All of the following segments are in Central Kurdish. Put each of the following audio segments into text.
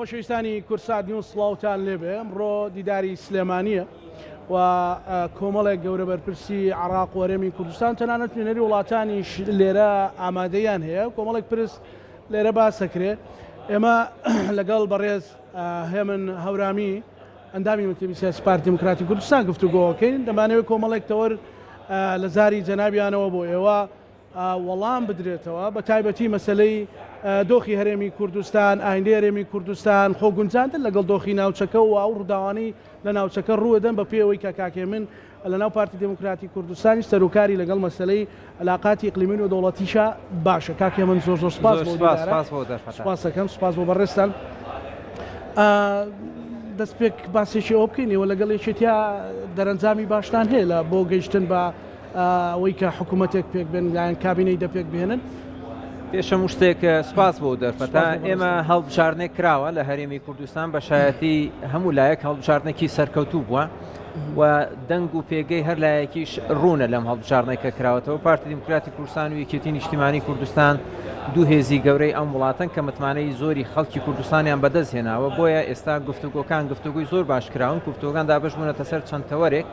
خۆشەویستانی کوردسات نیوز سڵاوتان لێبێ ئەمڕۆ دیداری سلێمانیە و کۆمەڵێک گەورە بەرپرسی عراق و هەرێمی کوردستان تەنانەت نوێنەری وڵاتانیش لێرە ئامادەیان هەیە کۆمەڵێک پرس لێرە باسەکرێ ئێمە لەگەڵ بەڕێز هێمن هەورامی ئەندامی مەکتەبی سیاسی پارتی دیموکراتی کوردستان گفتوگۆکەین دەمانەوەی کۆمەڵێک تەوەر لە زاری جەنابیانەوە بۆ ئێوە وەڵام بدرێتەوە، بە تایبەتی مەسەلەی دۆخی هەرێمی کوردستان، ئایندەی هەرێمی کوردستان، خۆ گونجاندن لەگەڵ دۆخی ناوچەکە و ئەو ڕووداوانەی لە ناوچەکە ڕووەدەن بە پێی ئەوەی کە کاک هێمن لەناو پارتی دێموکراتی کوردستانیش سەروکاری لەگەڵ مەسەلەی علاقاتی ئیقلیمی و دەوڵەتیشا باشە. کاک هێمن زۆر زۆر سپاس بۆ دیدارە. سپاس ئەکەم، سپاس بۆ بەڕێزتان. دەست پێک باسێکی ئەوە بکەین ئێوە لەگەڵ یەکێتیا دەرەنجامی باشتان هەیە لە بۆ گەیشتن بە ئەوەی کە حکوومەتێک پێک بێن لایەن کابینەی دە پێک بهێنن. پێش هەموو شتێک سپاس بۆ دەرفەتە ئێمە هەڵبژاردنێک کراوە لە هەرێمی کوردستان بە شایەتی هەموو لایەک هەڵبژاردنێکی سەرکەوتوو بووە و دەنگ و پێگەی هەر لایەکیش ڕوونە لەم هەڵبژاردنێک کە کراوەتەوە پارتی دیموکراتی کوردستان و یەکێتی نیشتیمانی کوردستان دوو هێزی گەورەی ئەم وڵاتن کە متمانەی زۆری خەڵکی کوردستانیان بەدەست هێناوە بۆیە ئێستا گفتوگۆکان گفتوگوی زۆر باش کراون گفتوگان دابش بوونەتە سەر چەند تەوەرێک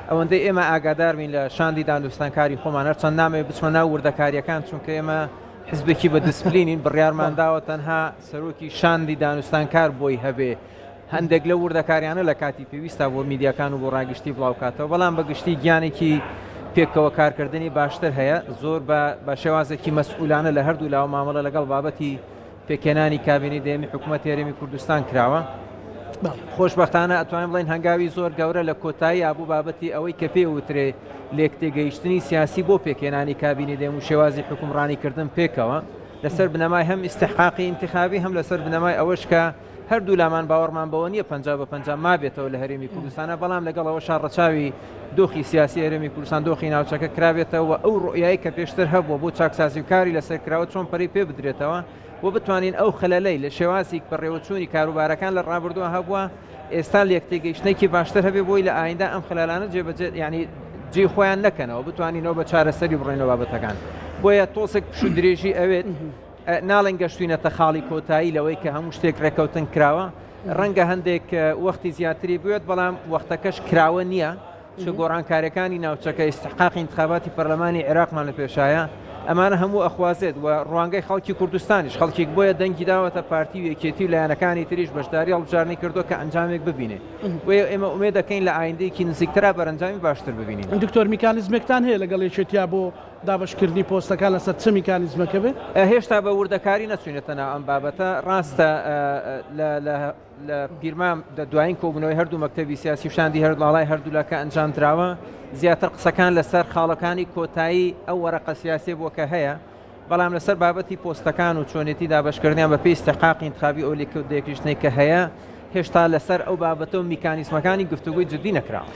ئەوەندەی ئێمە ئاگادار بین لە شاندی دانوستانکاری خۆمان هەرچەند نامەوێت بچمە ناو وردەکاریەکان چونکە ئێمە حزبێکی بە دیسپلینین بڕیارمان داوە تەنها سەرۆکی شاندی دانوستانکار بۆی هەبێ هەندێک لە وردەکاریانە لە کاتی پێویستا بۆ میدیاکان و بۆ ڕاگشتی بڵاوکاتەوە بەڵام بە گشتی گیانێکی پێکەوە کارکردنی باشتر هەیە زۆر بە شێوازێکی مەسئولانە لە هەردوو لاوە مامەڵە لەگەڵ بابەتی پێکهێنانی کابینەی دەیەمی حکوومەتی هەرێمی کوردستان کراوە. خۆشبەختانە ئەتوانین بڵێین هەنگاوی زۆر گەورە لە کۆتایی ئابوو بابەتی ئەوەی کە پێ وترێ لێکتێگەیشتنی سیاسی بۆ پێکهێنانی کابینەی دەیەم و شێوازی حکومڕانی کردن پێکەوە لەسەر بنەمای هەم ئیستحقاقی ئینتخابی هەم لەسەر بنەمای ئەوەش کە هەردوو لامان باوەڕمان بەوە نییە 50 بە 50 مابێتەوە لە هەرێمی کوردستانە بەڵام لەگەڵ ئەوەشا ڕەچاوی دۆخی سیاسی هەرێمی کوردستان دۆخی ناوچەکە کرابێتەوە ئەو ڕۆیای کە پێشتر هەبووە بۆ چاکسازی و کاری لەسەر کراوە چۆن پەرەی پێ بدرێتەوە و بتوانین ئەو خەلەلەی لە شێوازی بەڕێوەچوونی کاروبارەکان لە ڕابردووە هەبووە ئێستا لێکتێگەیشتنێکی باشتر هەبێ بۆی لە ئایندا ئەم خلالانە جێبەجێ ینی جێی خۆیان نەکەنەوە بتوانینەوە بە چارەسەری بڕێنەوە بابەتەکان بۆیە تۆسێک پشوو درێژی ئەوێت ناڵێن گەشتوینەتە خاڵی کۆتایی لەوەی کە هەموو شتێک ڕێککەوتن کراوە ڕەنگە هەندێک وەختی زیاتری بوێت بەڵام وەختەکەش کراوە نییە چ گۆڕانکاریەکانی ناوچەکە ئیستحقاقی انتخاباتی پەرلەمانی عێراقمان لە پێشایە ئەمانە هەموو ئەخوازێت و ڕوانگەی خەڵکی کوردستانیش خەڵکێک بۆیە دەنگی داوەتە پارتی و یەکێتی و لایەنەکانی تریش بەشداری هەڵبژاردنی کردووە کە ئەنجامێک ببینێ بۆیە ئێمە ئومێد دەکەین لە ئایندەیەکی نزیکترا بەرەنجامی باشتر ببینین. دکتۆر میکانیزمێکتان هەیە لەگەڵ یەکێتیا بۆ دابەشکردنی پۆستەکان لەسەر چ میکانیزمەکە بێت؟ هێشتا بە وردەکاری نەچوینەتە ناو ئەم بابەتە ڕاستە لە لە لە پیرمام دە دوایین کۆبوونەوەی هەردوو مەکتەبی سیاسی و شاندی هەر لاڵای هەردوولا کە ئەنجام دراوە زیاتر قسەکان لەسەر خاڵەکانی کۆتایی ئەو وەرەقە سیاسیە بووە کە هەیە بەڵام لەسەر بابەتی پۆستەکان و چۆنێتی دابەشکردنیان بە پێی ئیستحقاقی ئینتخابی ئەو لێکتێگەیشتنەی کە هەیە هێشتا لەسەر ئەو بابەتە و میکانیزمەکانی گفتوگۆی جدی نەکراوە.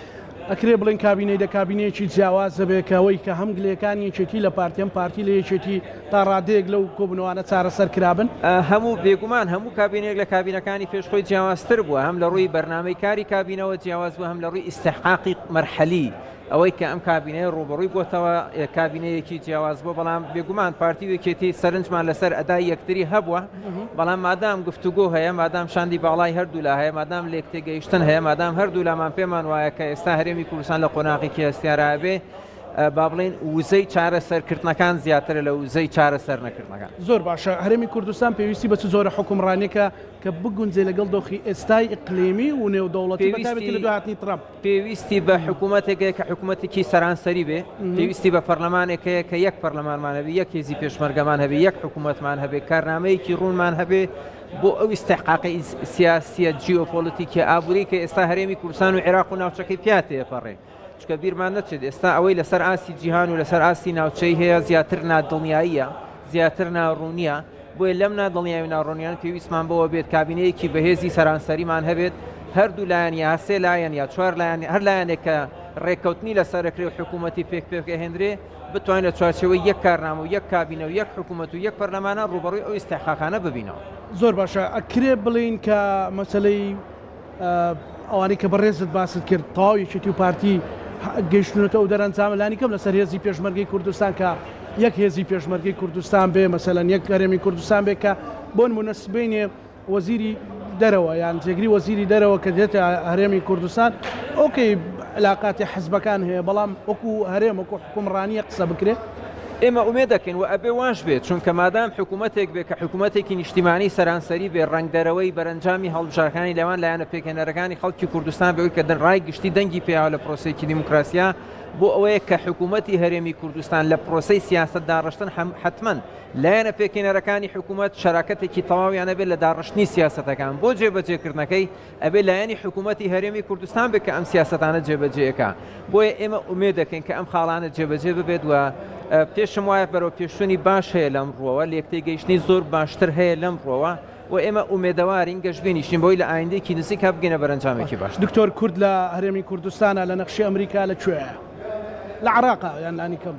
ئەکرێ بڵێین کابینەی دە کابینەیەکی جیاواز دەبێت کە ئەوەی کە هەم گلەیەکانی یەکێتی لە پارتی هەم پارتی لە یەکێتی تا ڕادەیەک لەو کۆبوونەوانە چارەسەر کرابن؟ هەموو بێگومان هەموو کابینەیەک لە کابینەکانی پێش خۆی جیاوازتر بووە هەم لە ڕووی بەرنامەی کاری کابینەوە جیاواز بووە هەم لە ڕووی ئیستحقاقی مەرحەلی ئەوەی کە ئەم کابینەیە ڕووبەڕووی بۆتەوە کابینەیەکی جیاواز بووە، بەڵام بێگومان پارتی و یەکێتی سەرنجمان لەسەر ئەدای یەکتری هەبووە، بەڵام مادام گفتوگۆ هەیە، مادام شاندی باڵای هەردوولا هەیە، مادام لێکتێگەیشتن هەیە، مادام هەردوولامان پێمان وایە کە ئێستا هەرێمی کوردستان لە قۆناغێکی هەستیارا بێ، با بڵێین وزەی چارەسەرکردنەکان زیاترە لە وزەی چارەسەرنەکردنەکان. زۆر باشە، هەرێمی کوردستان پێویستی بە چ جۆرە حوکمڕانییەکە کە بگونجێ لەگەڵ دۆخی ئێستای ئیقلیمی و نێودەوڵەتی، بەتایبەتی لە دوای هاتنی ترەمپ؟ پێویستی بە حکوومەتێک هەیە کە حکوومەتێکی سەرانسەری بێ، پێویستی بە پەرلەمانێک هەیە کە یەک پەرلەمانمان هەبێ، یەک هێزی پێشمەرگەمان هەبێ، یەک حکوومەتمان هەبێ، کارنامەیەکی ڕوونمان هەبێ بۆ ئەو ئیستحقاقی سیاسیە جیۆپۆلیتیکیە ئابووری کە ئێستا هەرێمی کوردستان و عێراق و ناوچەکەی پیا تێپەڕێ. چونکە بیرمان نەچێت ئێستا ئەوەی لەسەر ئاستی جیهان و لەسەر ئاستی ناوچەی هەیە زیاتر نادڵنیاییە، زیاتر ناڕوونییە، بۆیە لەم نادڵنیایی و ناڕوونیانە پێویستمان بەوە بێت کابینەیەکی بەهێزی سەرانسەریمان هەبێت، هەردوو لایەن یا سێ لایەن یا چوار لایەن هەر لایەنێک کە ڕێککەوتنی لەسەر ئەکرێ و حکوومەتی پێک پێکئەهێنرێ بتوانین لە چوارچێوەی یەک کارنامە و یەک کابینە و یەک حکوومەت و یەک پەرلەمانە ڕووبەڕووی ئەو ئیستحقاقانە ببینەوە. زۆر باشە ئەکرێ بڵێین کە مەسەلەی ئەوانەی کە بەڕێزت باست کرد تەواو یەکێتی و پارتی گەیشتونەتە ئەو دەرەنجامە لانی کەم لەسەر هێزی پێشمەرگەی کوردستان کە یەک هێزی پێشمەرگەی کوردستان بێ مەسەلەن یەک هەرێمی کوردستان بێ کە بۆ نمونە سبەینێ وەزیری دەرەوە یان جێگری وەزیری دەرەوە کە دێتە هەرێمی کوردستان okay علاقاتی حزبەکان هەیە بەڵام وەکو هەرێم وەکو حکومڕانیە قسە بکرێت. ئێمە ئومێد دەکەین و ئەبێ واش بێت، چونکە مادام حکوومەتێک بێ کە حکوومەتێکی نیشتیمانی سەرانسەری بێ، ڕەنگدەرەوەی بەرەنجامی هەڵبژاردنەکانی لێوان لایەنە پێکهێنەرەکانی خەڵکی کوردستان بێ کە ڕای گشتی دەنگی پێیاوە لە پرۆسەیەکی دیموکراسیا بۆ ئەوەیە کە حکوومەتی هەرێمی کوردستان لە پرۆسەی سیاسەت داڕشتن حەتمەن لایەنە پێکهێنەرەکانی حکوومەت شەراکەتێکی تەواویان هەبێت لە داڕشتنی سیاسەتەکان بۆ جێبەجێکردنەکەی ئەبێ لایەنی حکوومەتی هەرێمی کوردستان بێت کە ئەم سیاسەتانە جێبەجێ ئەکا. بۆیە ئێمە ئومێد دەکەین کە ئەم خاڵانە جێبەجێ ببێت و پێشم وایە بەرەو پێشچوونی باش هەیە لەم ڕووەوە، لێکتێگەیشتنی زۆر باشتر هەیە لەم ڕووەوە و ئێمە ئومێدەوارین، گەشبینیشین بەوەی لە ئایندەیەکی نزیکا بگەینە بەرەنجامێکی باشتر. دکتۆر کورد لە هەرێمی کوردستانا لە نەخشەی ئەمریکا لە کوێیە؟ لە عێراقا یان لانی کەم؟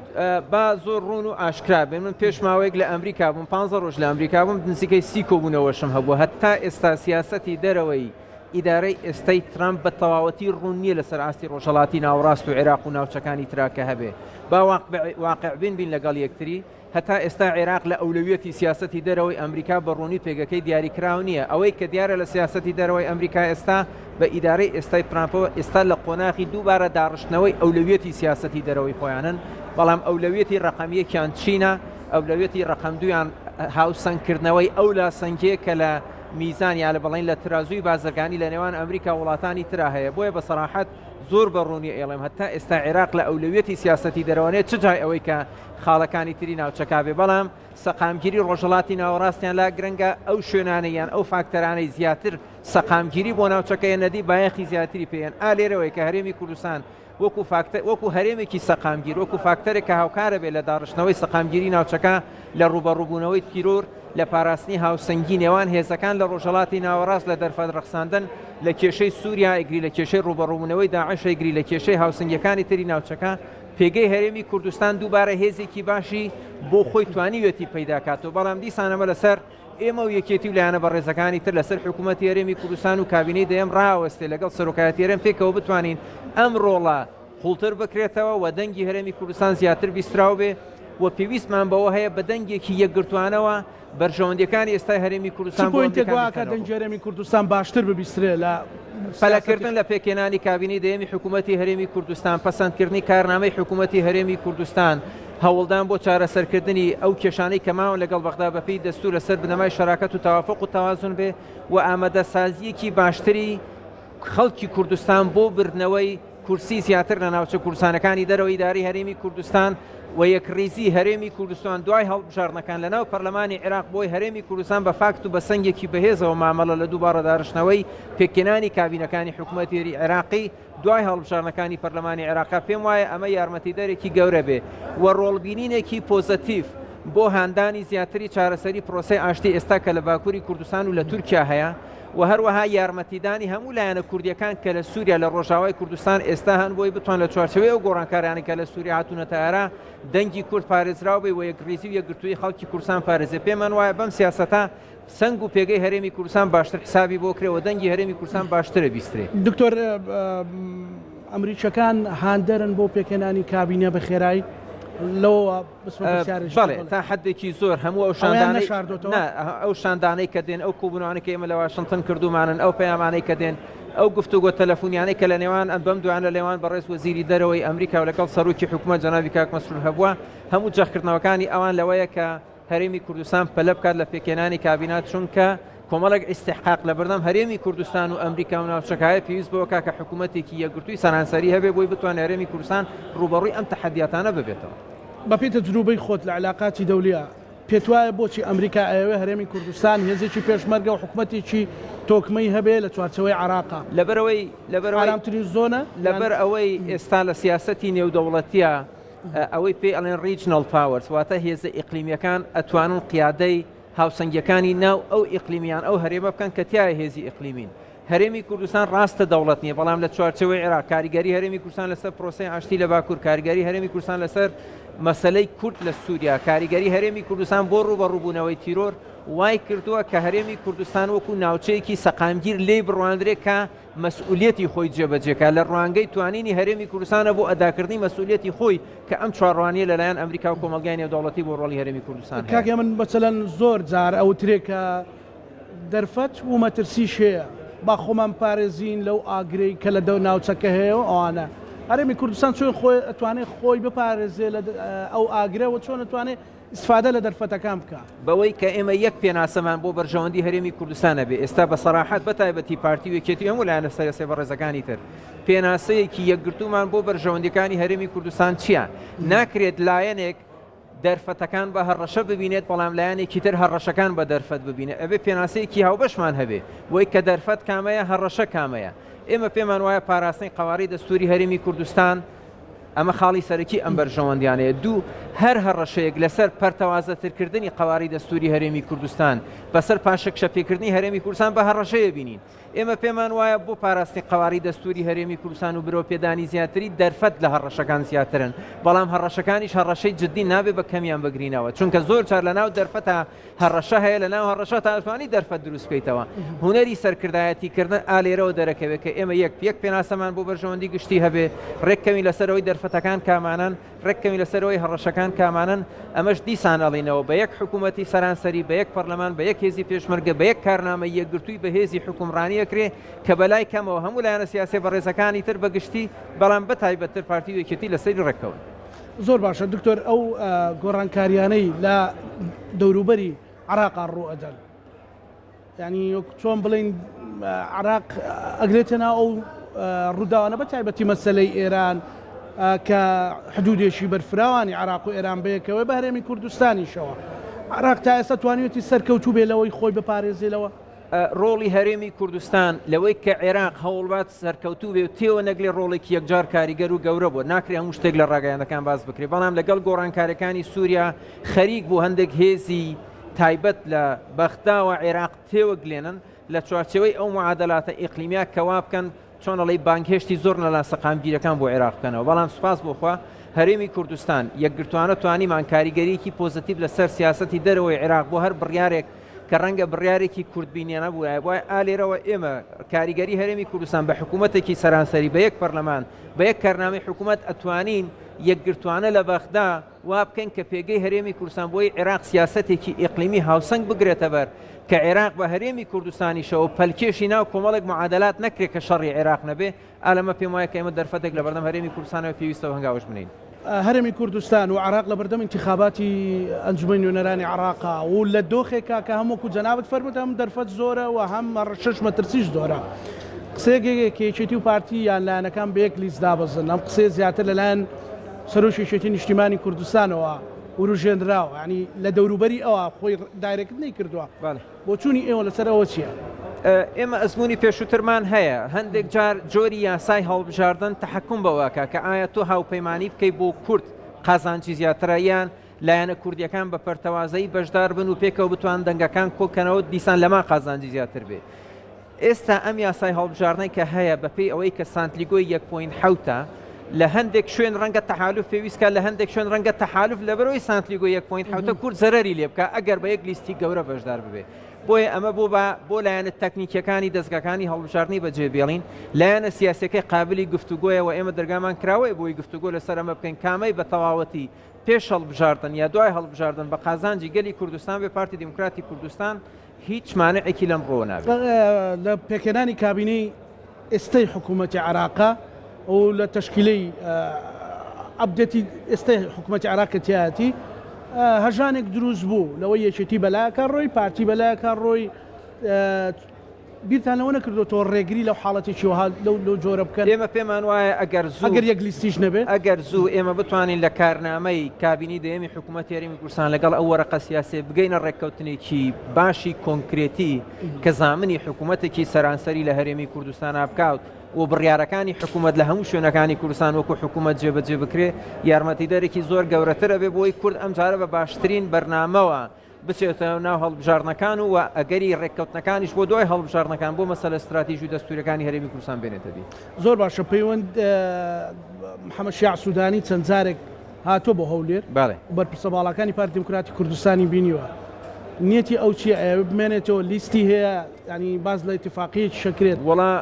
با زۆر ڕوون و ئاشکرا بین، من پێش ماوەیەک لە ئەمریکا بووم، پانزە ڕۆژ لە ئەمریکا بووم، نزیکەی 30 کۆبوونەوەشم هەبوو، هەتا ئێستا سیاسەتی دەرەوەی ئیدارەی ئێستای ترامپ بە تەواوەتی ڕوون نییە لەسەر ئاستی ڕۆژهەڵاتی ناوەڕاست و عێراق و ناوچەکانی ترا کە هەبێ. با واقعبین بین لەگەڵ یەکتری، هەتا ئێستا عێراق لە ئەولەویەتی سیاسەتی دەرەوەی ئەمریکا بە ڕوونی پێگەکەی دیاریکراو نییە. ئەوەی کە دیارە لە سیاسەتی دەرەوەی ئەمریکا ئێستا بە ئیدارەی ئێستای ترامپەوە ئێستا لە قۆناغی دووبارە داڕشتنەوەی ئەولەویەتی سیاسەتی دەرەوەی خۆیانن، بەڵام ئەولەویەتی ڕەقەم یەکیان چینە، ئەولەویەتی ڕەقەم دوویان هاوسەنگکردنەوەی ئەو لاسەنگییە کە لە میزان یا لە بڵێین لە ترازووی بازرگانی لە نێوان ئەمریکا و وڵاتانی ترا هەیە. بۆیە بە سەراحەت زۆر بە ڕوونی ئەیڵێم هەتا ئێستا عێراق لە ئەولەویەتی سیاسەتی دەرەوە نییە چ جای ئەوەی کە خاڵەکانی تری ناوچەکە بێ، بەڵام سەقامگیری ڕۆژهەڵاتی ناوەڕاستیان لا گرنگە، ئەو شوێنانەی یان ئەو فاکتەرانەی زیاتر سەقامگیری بۆ ناوچەکە یەنەدی بایەخی زیاتری پێ یەن، ئا لێرەوەیە کە هەرێمی کوردستان وەکو فاکتەر وەکو هەرێمێکی سەقامگیر، وەکو فاکتەرێک کە هاوکارە بێ لە داڕشتنەوەی سەقامگیری ناوچەکە، لە ڕووبەڕووبوونەوەی تیرۆر، لە پاراستنی هاوسەنگی نێوان هێزەکان لە ڕۆژهەڵاتی ناوەڕاست، لە دەرفەت ڕەخساندن لە کێشەی سووریا ئەیگری، لە کێشەی ڕووبەڕووبوونەوەی داعش ئەیگری، لە کێشەی هاوسەنگییەکانی تری ناوچەکە، پێگەی هەرێمی کوردستان دووبارە هێزێکی باشی بۆ خۆی توانیویەتی پەیدا کاتەوە، بەڵام دیسان ئەمە لەسەر ئێمە و یەکێتی و لایەنە بەڕێزەکانی تر لەسەر حکوومەتی هەرێمی کوردستان و کابینەی دەیەم ڕاوەستێ لەگەڵ سەرۆکایەتی هەرێم پێکەوە بتوانین ئەم ڕۆڵە قوڵتر بکرێتەوە و دەنگی هەرێمی کوردستان زیاتر بیستراو بێ و پێویستمان بەوە هەیە بە دەنگێکی یەکگرتوانەوە بەرژەوەندیەکانی ئێستای هەرێمی چ کوردستان بۆ point ێک ئەمریکا وا ئەکات بیخەنەوە. دەنگی هەرێمی کوردستان باشتر ببیسترێ لە سیاسەتی پەلەکردن لە پێکهێنانی کابینەی دەیەمی حکوومەتی هەرێمی کوردستان، پەسەندکردنی کارنامەی حکوومەتی هەرێمی کوردستان، هەوڵدان بۆ چارەسەرکردنی ئەو کێشانەی کە ماون لەگەڵ بەغدا بەپێی دەستوور لەسەر بنەمای شەراکەت و تەوافوق و تەوازن بێ و ئامادەسازییەکی باشتری خەڵکی کوردستان بۆ بردنەوەی کورسی زیاتر لە ناوچە کوردستانەکانی دەرەوەی ئیدارەی هەرێمی کوردستان و یەکڕیزی هەرێمی کوردستان دوای هەڵبژاردنەکان لەناو پەرلەمانی عێراق بۆی هەرێمی کوردستان بە فاکت و بە سەنگێکی بەهێزەوە مامەڵە لە دووبارە دارشتنەوەی پێکهێنانی کابینەکانی حکومەتی عێراقی دوای هەڵبژاردنەکانی پەرلەمانی عێراقە پێم وایە ئەمە یارمەتیدەرێکی گەورە بێ و ڕۆڵبینینێکی پۆزەتیڤ بۆ هاندانی زیاتری چارەسەری پرۆسەی ئاشتی ئێستا کە لە باکووری کوردستان و لە تورکیا هەیە و هەروەها یارمەتیدانی هەموو لایەنە کوردییەکان کە لە سووریا لە ڕۆژاوای کوردستان ئێستا هەن بۆی بتوان لە چوارچێوەی ئەو گۆڕانکاریانەی کە لە سووریا هاتوونەتە ئارا دەنگی کورد پارێزراو بێ و یەکڕیزی و یەکگرتوویی خەڵکی کوردستان پارێزێ پێمان وایە بەم سیاسەتە سەنگ و پێگەی هەرێمی کوردستان باشتر حسابی بۆ کرێ و دەنگی هەرێمی کوردستان باشترە بیسترێ. دکتۆر ئەمریکیەکان هاندەرن بۆ پێکهێنانی کابینە بە خێرایی لەوەوە بەڵێ تا حدێکی زۆر هەموو ئەو شاندانەی ئەو شاندانەی کە دێن ئەو کۆبوونەوانەی کە ئێمە لە واشنتن کردومانن ئەو پەیامانەی کە دێن ئەو گفتوگۆ تەلەفۆنیانەی کە لە نێوان ئەم بەم دوان لە لێوان بەڕێز وەزیری دەرەوەی ئەمریکا و لەگەڵ سەرۆکی حکوومەت جەنابی کاک مەسرور هەبووە هەموو جەختکردنەوەکانی ئەوان لەوەیە کە هەرێمی کوردستان پەلە بکات لە پێکهێنانی کابینە چونکە کۆمەڵێک ئیستحقاق لەبەردەم هەرێمی کوردستان و ئەمریکا و ناوچەکە هەیە پێویست بەوە کا کە حکوومەتێکی یەکگرتووی سەرانسەری هەبێ بۆی بتوانێت هەرێمی کوردستان ڕووبەڕووی ئەم تەحەدیاتانە ببێتەوە. بەپێی تەجروبەی خۆت لە عیلاقاتی دەولییا پێتوایە بۆچی ئەمریکا ئەیەوێ هەرێمی کوردستان هێزێکی پێشمەرگە و حکومەتێکی تۆکمەی هەبێ لە چوارچێوەی عێراقا؟ لەبەرئەوەی لەبەرئەوەی ئارامترین زۆنە یان؟ لەبەر ئەوەی ئێستا لە سیاسەتی نێودەوڵەتییا ئەوەی پێی ئەڵێن Regional Powers واتە هێزە ئیقلیمیەکان ئەتوانن قیادەی هاوسەنگیەکانی ناو ئەو ئیقلیم یان ئەو هەرێمە بکەن کە تیایا هێزی ئیقلیمین. هەرێمی کوردستان ڕاستە دەوڵەت نییە بەڵام لە چوارچێوەی عێراق کاریگەری هەرێمی کوردستان لەسەر پرۆسەی ئاشتی لە باکوور کاریگەری هەرێمی کوردستان لەسەر مەسەلەی کورد لە سووریا کاریگەری هەرێمی کوردستان بۆ ڕووبەڕووبوونەوەی تیرۆر وای کردووە کە هەرێمی کوردستان وەکو ناوچەیەکی سەقامگیر لێی بڕواندرێ کە مەسئولیەتی خۆی جێبەجێ کا لە ڕوانگەی توانینی هەرێمی کوردستانە بۆ ئەداکردنی مەسئولیەتی خۆی کە ئەم چوارڕوانیە لەلایەن ئەمریکا و کۆمەڵگای نێودەوڵەتی بۆ ڕۆڵی هەرێمی کوردستان هەیە. کاک هێمن مەسەلەن زۆر جار ئەوترێ کە. دەرفەت و مەترسیش هەیە، با خۆمان بپارێزین لەو ئاگرەی کە لە ناوچەکە هەیە و ئەوانە. هەرێمی کوردستان چۆن خۆی ئەتوانێ خۆی بپارێزێ لە ئەو ئاگرە و چۆن ئەتوانێ ئیسفادە لە دەرفەتەکان بکا؟ بەوەی کە ئێمە یەک پێناسەمان بۆ بەرژەوەندی هەرێمی کوردستان هەبێ، ئێستا بە سەراحەت بە تایبەتی پارتی و یەکێتی و هەموو لایەنە سیاسیە بەڕێزەکانی تر، پێناسەیەکی یەکگرتوومان بۆ بەرژەوەندیەکانی هەرێمی کوردستان چییە؟ ناکرێت لایەنێک دەرفەتەکان بە هەڕەشە ببینێت، بەڵام لایەنێکی تر هەڕەشەکان بە دەرفەت ببینێت. ئەبێ پێناسەیەکی هاوبەشمان هەبێ بۆی کە دەرفەت کامەیە، هەڕەشە کامەیە. ئێمە پێمان وایە پاراستنی قەوارەی دەستووری هەرێمی کوردستان ئەمە خاڵی سەرەکی ئەم بەرژەوەندیانەیە. دوو، هەر هەڕەشەیەک لەسەر پەرتەوازەترکردنی قەوارەی دەستووری هەرێمی کوردستان، بەسەر پاشەکشەپێکردنی هەرێمی کوردستان بە هەڕەشەیە بینین. ئێمە پێمان وایە بۆ پاراستنی قەوارەی دەستووری هەرێمی کوردستان و برەوپێدانی زیاتری، دەرفەت لە هەڕەشەکان زیاترن، بەڵام هەڕەشەکانیش هەڕەشەی جددین، نابێ بە کەمیان بگرینەوە، چونکە زۆر جار لەناو دەرفەتا هەڕەشە هەیە، لەناو هەڕەشە تا ئەتوانی دەرفەت دروست بکەیتەوە. هونەری سەرکردایەتی کردن ئا لێرەوە دەرەکەوێت کە ئێمە یەک یەک پێناسەمان بۆ بەرژەوەندی گشتی هەبێ، ڕێککەوین لەسەر ئەوەی دەرفەتەکان کامانەن، ڕێککەوین لەسەر ئەوەی هەڕەشەکان کامانەن، ئەمەش دیسان ئەڵێینەوە بە یەک حکوومەتی سەرانسەری، بە یەک پەرلەمان، بە یەک هێزی پێشمەرگە، بە یەک کارنامەی یەکگرتووی بەهێزی حوکمڕانی ئەکرێ کە بەلای کەمەوە هەموو لایەنە سیاسیە بەڕێزەکانی تر بە گشتی، بەڵام بە تایبەتتر پارتی و یەکێتی لەسەری ڕێککەون. زۆر باشە دکتۆر ئەو گۆڕانکاریانەی لە دەوروبەری عراقا ڕوو ئەدەن یانی وەک چۆن بڵێین عراق ئەگرێتە ناو ئەو ڕووداوانە بە تایبەتی مەسەلەی ئێران کە حدودێکی بەرفراوانی عراق و ئێران بەیەکەوەی بە هەرێمی کوردستانیشەوە عراق تا ئێستا توانیوێتی سەرکەوتوو بێ لەوەی خۆی بپارێزێ لەوە. ڕۆڵی هەرێمی کوردستان لەوەی کە عێراق هەوڵبات سەرکەوتوو بێ و تێوە نەگلێ ڕۆڵێکی یەکجار کاریگەر و گەورە بووە ناکرێ هەموو شتێک لە ڕاگەیاندەکان باس بکرێ بەڵام لەگەڵ گۆڕانکاریەکانی سووریا خەریک بوو هەندێک هێزی تایبەت لە بەغداوە عێراق تێوەگلێنن لە چوارچێوەی ئەو معادەلاتە ئیقلیمیە کە وا بکەن چۆن ئەڵێی بانگهێشتی زۆر لە ناسەقامگیرەکان بۆ عێراق بکەنەوە بەڵام سوپاس بۆ خوا هەرێمی کوردستان یەکگرتوانە توانیمان کاریگەریەکی پۆزەتیڤ لەسەر سیاسەتی دەرەوەی عێراق بۆ هەر بڕیارێک کە ڕەنگە بڕیارێکی کورتبینیانە بووایە بوایە ئا لێرەوە ئێمە کاریگەری هەرێمی کوردستان بە حکوومەتێکی سەرانسەری بە یەک پەرلەمان بە یەک کارنامەی حکوومەت ئەتوانین یەکگرتوانە لە بەغدا وا بکەین کە پێگەی هەرێمی کوردستان بۆی عێراق سیاسەتێکی ئیقلیمی هاوسەنگ بگرێتە بەر کە عێراق بە هەرێمی کوردستانیشەوە پەلکێشی ناو کۆمەڵێک معادلات نەکرێت کە شەڕی عێراق نەبێ، ئا لەمە پێم وایە کە ئێمە دەرفەتێک لەبەردەم هەرێمی کوردستانەوە پێویستە و هەنگاوش بنێین. هەرێمی کوردستان و عێراق لەبەردەم ئینتیخاباتی ئەنجومەنی نوێنەرانی عێراقا و لە دۆخێکا کە هەم وەکو جەنابت فەرمووت هەم دەرفەت زۆرە و هەم هەڕەشەش مەترسیش زۆرە. قسەیەک هەیە کە یەکێتی و پارتی یان لایەنەکان بە یەک لیست دابەزن، ئەم قسەیە زیاتر لەلایەن سەرۆکی یەکێتی نیشتیمانی کوردستانەوە وروژێنراوە یانی لە دەوروبەری ئەوە خۆی direct نەیکردووە بۆچوونی ئێوە لەسەر ئەوە چییە؟ ئێمە ئەزموونی پێشووترمان هەیە هەندێک جار جۆری یاسای هەڵبژاردن تەحەکوم بەوەکە کە ئایا تۆ هاوپەیمانی بکەی بۆ کورد قازانجی زیاترە یان لایەنە کوردیەکان بە پەرتەوازەیی بەشدار بن و پێکەوە بتوان دەنگەکان کۆکەنەوە دیسان لەما قازانجی زیاتر بێ. ئێستا ئەم یاسای هەڵبژاردنەی کە هەیە بەپێی ئەوەی کە سانتلیگۆی یەک point حەوتە لە هەندێک شوێن ڕەنگە تەحالوف پێویست کات لە هەندێک شوێن ڕەنگە تەحالوف لەبەرەوەی سانتلیگۆی یەک point حەوتە کورد زەرەری لێ بکات ئەگەر بە یەک لیستی گەورە بەشدار ببێ بۆیە ئەمە بۆ با بۆ لایەنە تەکنیکیەکانی دەزگاکانی هەڵبژاردنی بەجێ بێڵین لایەنە سیاسەکەی قابلی گفتوگۆیە و ئێمە دەرگامان کراوەیە بۆی گفتوگۆ لەسەر ئەمە بکەین کامەی بە تەواوەتی پێش هەڵبژاردن یا دوای هەڵبژاردن بە قازانجی گەلی کوردستان بێ پارتی دیموکراتی کوردستان هیچ مانعێکی لەم ڕووە نابێت. لە پێکهێنانی کابینەی ئێستەی حکوومەتی عێراقە و لە تەشکیلەی update ی ئێستەی حکوومەتی عێراق کە تیایەتی هەژانێک دروست بوو لەوەی یەکێتی بەلایەکە ڕۆی پارتی بەلایەکە ڕۆی بیرتان لەوە نەکردۆتەوە ڕێگری لەو حاڵەتێکی وەها لەو لەو جۆرە بکەن؟ ئێمە پێمان وایە ئەگەر زوو ئەگەر یەک لیستیش نەبێ؟ ئەگەر زوو ئێمە بتوانین لە کارنامەی کابینەی دەیەمی حکوومەتی هەرێمی کوردستان لەگەڵ ئەو وەرەقە سیاسیە بگەینە ڕێککەوتنێکی باشی کۆنکرێتی کە زامنی حکوومەتێکی سەرانسەری لە هەرێمی کوردستانا بکات و بڕیارەکانی حکوومەت لە هەموو شوێنەکانی کوردستان وەکو حکوومەت جێبەجێ بکرێ یارمەتیدەرێکی زۆر گەورەتر ئەبێ بۆی کورد ئەمجارە بە باشترین بەرنامەوە بچێتە ناو هەڵبژاردنەکان و ئەگەری ڕێککەوتنەکانیش بۆ دوای هەڵبژاردنەکان بۆ مەسەلە ستراتیژی و دەستووریەکانی هەرێمی کوردستان بێنێتە دی. زۆر باشە پەیوەند محەمەد شیاع سودانی چەند جارێک هاتووە بۆ هەولێر بەڵێ. و بەرپرسە باڵاکانی پارتی دیموکراتی کوردستانی بینیوە نیەتی ئەو چیە ئەیەوێ بمێنێتەوە لیستی هەیە یانی باس لە ئیتیفاقیەکیش ئەکرێت. وەڵا.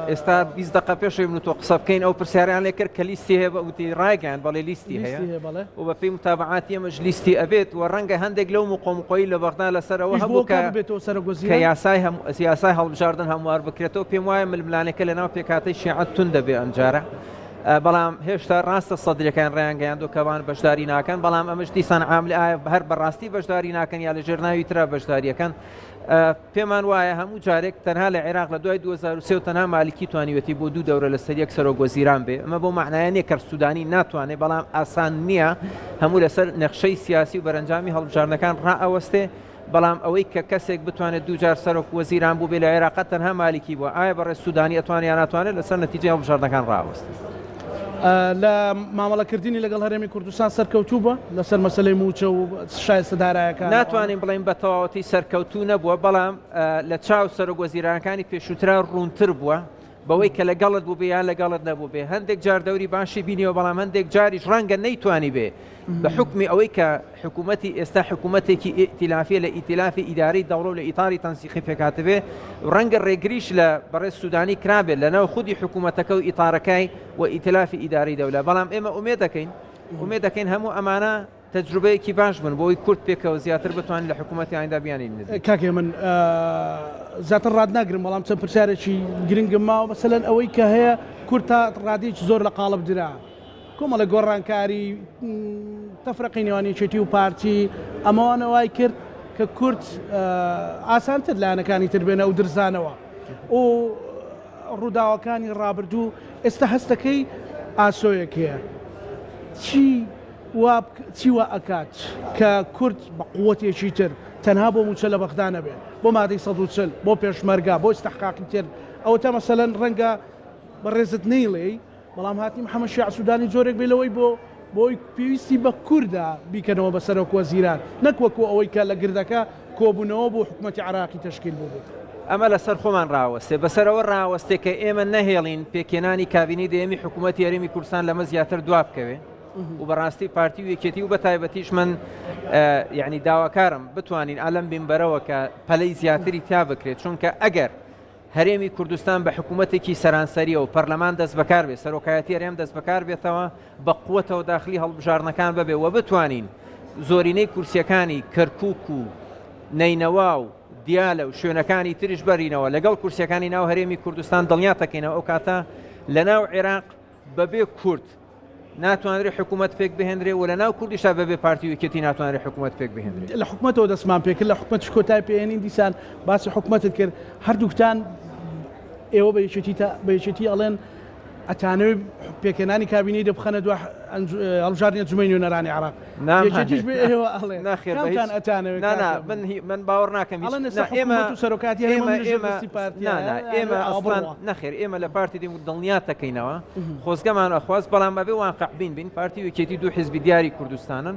ئێستا 20 دقە پێشەوەی من و تۆ قسە بکەین ئەو پرسیاریان لێ کرد کە لیستی هەیە بە وتی ڕایگەیان بەڵێ لیستی هەیە و بە پێی متابعاتی ئێمەش لیستی ئەبێت و ڕەنگە هەندێک لەو مقۆمقۆی لە بەغدا لەسەر ئەوە هەبوو کە کە یاسای هەم یاسای هەڵبژاردن هەموار بکرێتەوە پێم وایە ململانێکە لەناو پێکهاتەی شیعە توند دەبێ ئەمجارە بەڵام هێشتا ڕاستە سەدرەکان ڕایانگەیاندووە کە ئەوان بەشداری ناکەن بەڵام ئەمەش دیسان عامل ئایا هەر بەڕاستی بەشداری ناکەن یا لەژێر ناوی ترا بەشداریەکەن پێمان وایە هەموو جارێک تەنها لە عێراق لە دوای 2023 و تەنها مالکی توانیوێتی بۆ دوو دەورە لەسەر یەک سەرۆک وەزیران بێ ئەمە بۆ معنایە نییە کە سوودانی ناتوانێت بەڵام ئاسان نییە هەموو لەسەر نەخشەی سیاسی و بەرەنجامی هەڵبژاردنەکان ڕائەوەستێ بەڵام ئەوەی کە کەسێک بتوانێت دووجار سەرۆک وەزیران بووبێ لە عێراق تەنها مالکی بووە ئایا بەڕێز سوودانی ئەتوانێت یا ناتوانێت لەسەر نەتیجەی هەڵبژاردنەکان ڕائەوەستێ. لە مامەڵەکردنی لەگەڵ هەرێمی کوردستان سەرکەوتوو بووە لەسەر مەسەلەی مووچە و شایستە دارایەکان؟ ناتوانین بڵێین بە تەواوەتی سەرکەوتوو نەبووە، بەڵام لە چاو سەرۆک وەزیرانەکانی پێشووترا ڕوونتر بووە بەوەی کە لەگەڵت بووبێ یان لەگەڵت نەبووبێ. هەندێک جار دەوری باشی بینیوە، بەڵام هەندێک جاریش ڕەنگە نەیتوانیبێ بە حوکمی ئەوەی کە حکوومەتی ئێستا حکوومەتێکی ئیئتیلافیە لە ئیتیلافی ئیدارەی دەوڵە و لە ئیتاری تەنسیقی پێکهاتبێ، ڕەنگە ڕێگریش لە بەڕێز سوودانی کرابێت لەناو خودی حکوومەتەکە و ئیتارەکای و ئیتیلافی ئیدارەی دەولە، بەڵام ئێمە ئومێد دەکەین ئومێد دەکەین هەموو ئەمانە تەجروبەیەکی باش بن بۆ ئەوەی کورد پێکەوە زیاتر بتوانین لە حکوومەتی ئایندا بیانین نزیک. کاک هێمن زیاتر ڕاتناگرم بەڵام چەند پرسیارێکی گرنگم ماوە مەسەلەن ئەوەی کە هەیە کورد تا ڕادەیەکی زۆر لە قاڵب درا کۆمەڵێک گۆڕانکاری تەفرەقەی نێوان یەکێتی و پارتی ئەمەوانە وای کرد کە کورد ئاسانتر لایەنەکانی تر بێنە و درزانەوە و ڕووداوەکانی ڕابردوو ئێستا هەستەکەی ئاسۆیەک هەیە چی وا چی وا ئەکات کە کورد بە قوتێکی تر تەنها بۆ موچە لە بەغدا نەبێ بۆ مادەی 140 بۆ پێشمەرگە بۆ ئیستحقاقی تر ئەوە تا مەسەلەن ڕەنگە بەڕێزت نەیڵێی بەڵام هاتنی محەمەد شیاع سودانی جۆرێک بێ لەوەی بۆ بۆی پێویستی بە کوردە بیکەنەوە بە سەرۆک وەزیران نەک وەکو ئەوەی کە لە گردەکە کۆبوونەوە بوو حکومەتی عێراقی تەشکیل بووبوو. ئەمە لەسەر خۆمان ڕاوەستێ، بەسەر ئەوە ڕاوەستێ کە ئێمە نەهێڵین پێکهێنانی کابینەی دەیەمی حکوومەتی هەرێمی کوردستان لەمە زیاتر دوا بکەوێ و بەڕاستی پارتی و یەکێتی و بەتایبەتیش من یعنی داواکارم بتوانین ئالەم بینبەرەوە کە پەلەی زیاتری تیا بکرێت چونکە ئەگەر هەرێمی کوردستان بە حکوومەتێکی سەرانسەرییەوە پەرلەمان دەستبەکار بێت، سەرۆکایەتی هەرێم دەستبەکار بێتەوە، بە قووتەوە داخلی هەڵبژاردنەکان ببێ و بتوانین زۆرینەی کورسییەکانی کەرکووک و نەینەوا و دیالە و شوێنەکانی تریش بەرینەوە لەگەڵ کورسییەکانی ناو هەرێمی کوردستان دڵنیاتەکەینەوە ئەو کاتە لەناو عێراق بەبێ کورد ناتوانرێ حکوومەت پێک بهێنرێ و لە ناو کوردیشدا بەبێ پارتی و یەکێتی ناتوانرێ حکوومەت پێک بهێنرێ. لە حکومەتەوە دەستمان پێکرد، لە حکومەتیش کۆتای پێهێنین، دیسان باسی حکومەتت کرد، هەردووکتان ئێوە بە یەکێتی بە یەکێتی ئەڵێن ئەتانەوێ پێکهێنانی کابینەی دە بخەنە دوا هەڵبژاردنی ئەنجومەنی نوێنەرانی عێراق. یەکێتیش بێ ئێوە ئەڵێ ناخێر بە هیچ کامتان ئەتانەوێ نا نا من هی من باوەڕ ناکەم هیچ ئەڵێن ئێستا نا ئێمە حکوومەت و سەرۆکایەتی هەرێم ئێمە لە ژێر ئێمە دەستی پارتییە نا نا ئێمە ئاوا ئەسڵەن بڕوا. نەخێر ئێمە لە پارتی دێم و دڵنیاتەکەینەوە خۆزگەمان ئەخواست بەڵام ئەبێ واقع بین بین پارتی و یەکێتی دوو حزبی دیاری کوردستانن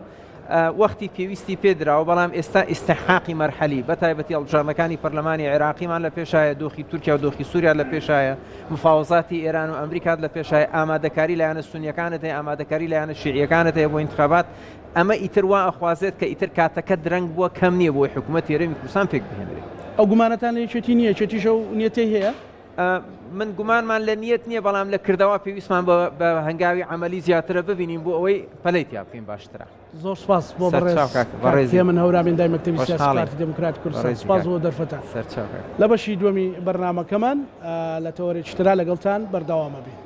وەختی پێویستی پێدراوە بەڵام ئێستا ئیستحقاقی مەرحەلی بە تایبەتی هەڵبژاردنەکانی پەرلەمانی عێراقیمان لە پێشایە دۆخی تورکیا و دۆخی سووریا لە پێشایە مفاوەزاتی ئێران و ئەمریکات لە پێشایە ئامادەکاری لایەنە سونیەکانت هەیە ئامادەکاری لایەنە شیعیەکانت هەیە بۆ ئینتخابات ئەمە ئیتر وا ئەخوازێت کە ئیتر کاتەکە درەنگ بووە کەم نییە بۆی حکوومەتی هەرێمی کوردستان پێک بهێنرێت. ئەو گومانەتان لە یەکێتی نییە؟ یەکێتیش ئەو نیەتەی هەیە؟ من گومانمان لە نیەت نییە بەڵام لە کردەوە پێویستمان بە هەنگاوی عەمەلی زیاترە ببینین بۆ ئەوەی پەلەی تیا بکەین باشترە. زۆر سپاس بۆ بەڕێز کاک هێمن هەورامی ئەندامی مەکتەبی سیاسی پارتی دێموکراتی کوردستان سپاس بۆ دەرفەتە. لە بەشی دووەمی بەرنامەکەمان لە تەوەرێکی ترا لەگەڵتان بەردەوام ئەبین.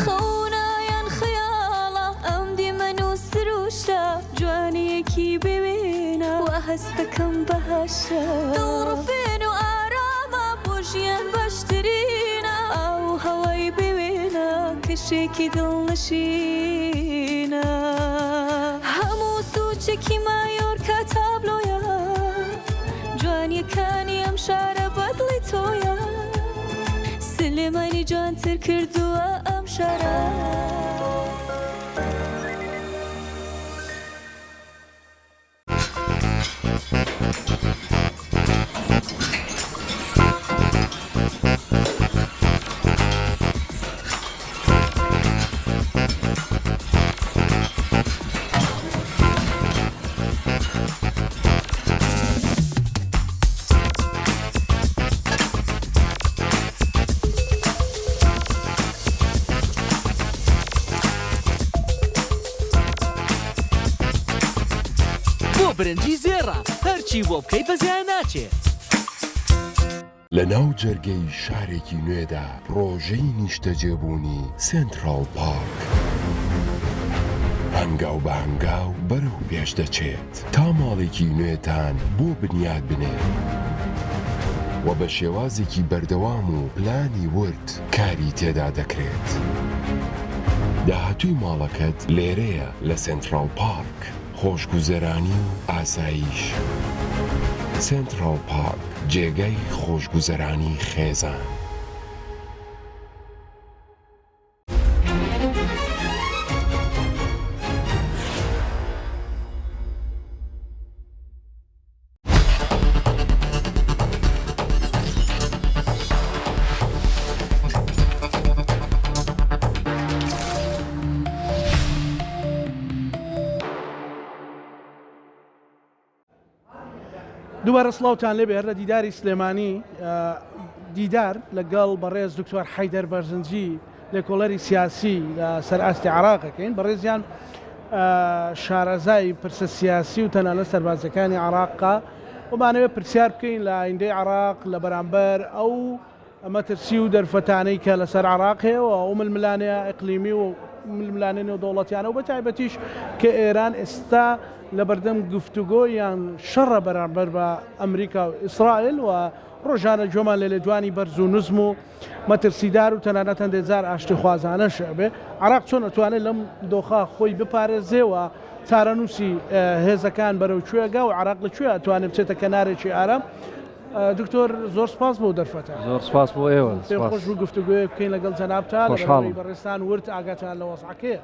خەونە یان خەیاڵە ئەم دیمەن و سروشتە جوانیەکی بێ وێنە وا هەستەکەم بەهەشتە دڵڕفێن و ئارامە بۆ. ژیان باشترینە ئاو و هەوای بێ وێنە کەشێکی دڵنشینە هەموو سوچێکی مایۆرکا تابلۆیە جوانیەکانی ئەم شارە بەدڵی تۆیە سلێمانی جوانتر کردووە ئەم شارە. بۆ برنجی زێڕە هەرچی بۆ بکەی بە زیان ناچێ. لە ناو جەرگەی شارێکی نوێدا پڕۆژەی نیشتەجێبوونی سێنتراڵ پارک هەنگاو بە هەنگاو بەرەو پێش دەچێت تا ماڵێکی نوێتان بۆ بنیات بنێت و بە شێوازێکی بەردەوام و پلانی ورد کاری تێدا دەکرێت. داهاتووی ماڵەکەت لێرەیە لە سێنتراڵ پارک. خۆشگوزەرانی و ئاسایش. سێنتراڵ پارک، جێگای خۆشگوزەرانی خێزان. دووبارە سڵاوتان لێبێ هەر لە دیداری سلێمانی دیدار لەگەڵ بەڕێز دکتۆر حەیدەر بەرزنجی لێکۆڵەری سیاسی لە سەر ئاستی عراقەکەین بەڕێزیان شارەزای پرسە سیاسی و تەنانەت سەربازیەکانی عراقە ومانەوێت پرسیار بکەین لە ئایندەی عراق لە بەرامبەر ئەو مەترسی و دەرفەتانەی کە لەسەر عراق هەیە و ئەو ململانێ ئیقلیمی و ململانێ نێودەوڵەتیانە و بە تایبەتیش کە ئێران ئێستا لە بەردەم گفتوگۆ یان شەڕە بەرامبەر بە ئەمریکا و ئیسرائیل و ڕۆژانە گوێمان لە لێدوانی بەرز و نزم و مەترسیدار و تەنانەت هەندێک جار ئاشتیخوازانەش ئەبێ. عێراق چۆن ئەتوانێت لەم دۆخە خۆی بپارێزێ و چارەنووسی هێزەکان بەرەو کوێ گا و عێراق لە کوێ ئەتوانێت بچێتە کەنارێکی ئارام؟ دکتۆر زۆر سپاس بۆ دەرفەتە. زۆر سپاس بۆ ئێوە. پێم خۆش بوو گفتوگۆیەک بکەین لەگەڵ جەنابتا، لەبەرئەوەی بەڕێزتان ورد ئاگاتان لە وەزعەکەیە.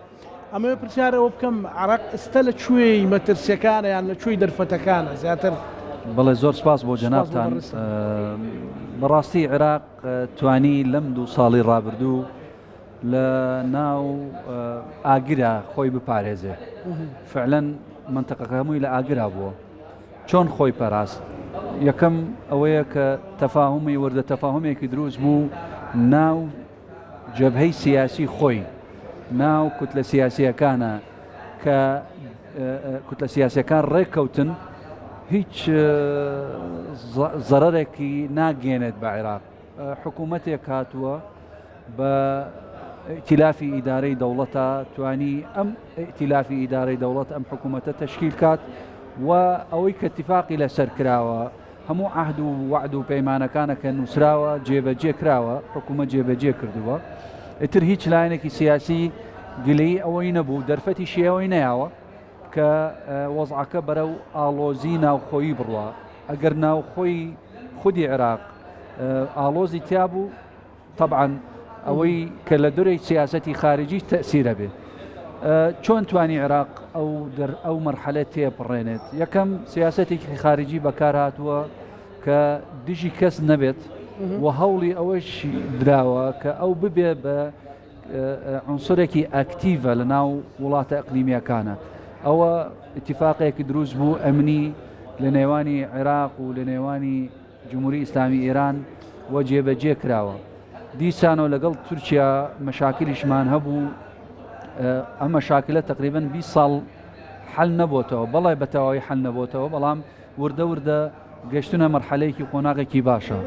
ئەمەوێ پرسیار ئەوە بکەم عراق ئێستا لە کوێی مەترسیەکانە یان لە کوێی دەرفەتەکانە زیاتر؟ بەڵێ زۆر سپاس بۆ جەنابتان. بەڕاستی عێراق توانی لەم دوو ساڵی ڕابردوو لە ناو ئاگرا خۆی بپارێزێ فعلەن منتەقەکە هەمووی لە ئاگرا بووە چۆن خۆی پاراست یەکەم ئەوەیە کە تەفاهمی وردە تەفاهمێکی دروست بوو ناو جەبهەی سیاسی خۆی ناو کوتلە سیاسیەکانە کە کوتلە سیاسەکان ڕێککەوتن هیچ زەرەرێکی ناگەێنێت بە عێراق حکوومەتێک هاتووە بە ئیتیلافی ئیدارەی دەوڵەتە توانی ئەم ئیتیلافی ئیدارەی دەوڵەت ئەم حکوومەتە تەشکیل کات و ئەوەی کە اتفاقی لەسەر کراوە هەموو عەهد و وەعد و پەیمانەکانە کە نووسراوە جێبەجێ کراوە، حکوومەت جێبەجێ کردووە. ئیتر هیچ لایەنێکی سیاسی گلەیی ئەوەی نەبوو، دەرفەتیشی ئەوەی نەیاوە کە وەزعەکە بەرەو ئاڵۆزی ناوخۆیی بڕوا. ئەگەر ناوخۆی خودی عێراق ئاڵۆزی تیا بوو، تەبعەن ئەوەی کە لە دورەی سیاسەتی خارجی تەسیرە بێ چۆن توانی عێراق ئەو دەر ئەو مەرحەلە تێپەڕێنێت یەکەم سیاسەتێکی خارجی بەکار هاتووە کە دژی کەس نەبێت و هەوڵی ئەوەش دراوە کە ئەو ببێ بە عنسرێکی ئەکتیڤە لە ناو وڵاتە ئەقلیمیەکانە ئەوە اتفاقێکی دروست بوو ئەمنی لە نێوانی عێراق و لە نێوانی جمهوری ئیسلامی ئێران و جێبەجێ کراوە. دیسانەوە لەگەڵ تورکیا مەشاکلیشمان هەبوو ئەم مەشاکلە تقریبا 20 ساڵ حل نەبۆتەوە بەڵێ بە تەواوی حل نەبۆتەوە بەڵام وردە وردە گەشتنە مەرحەلەیەکی قۆناغێکی باشە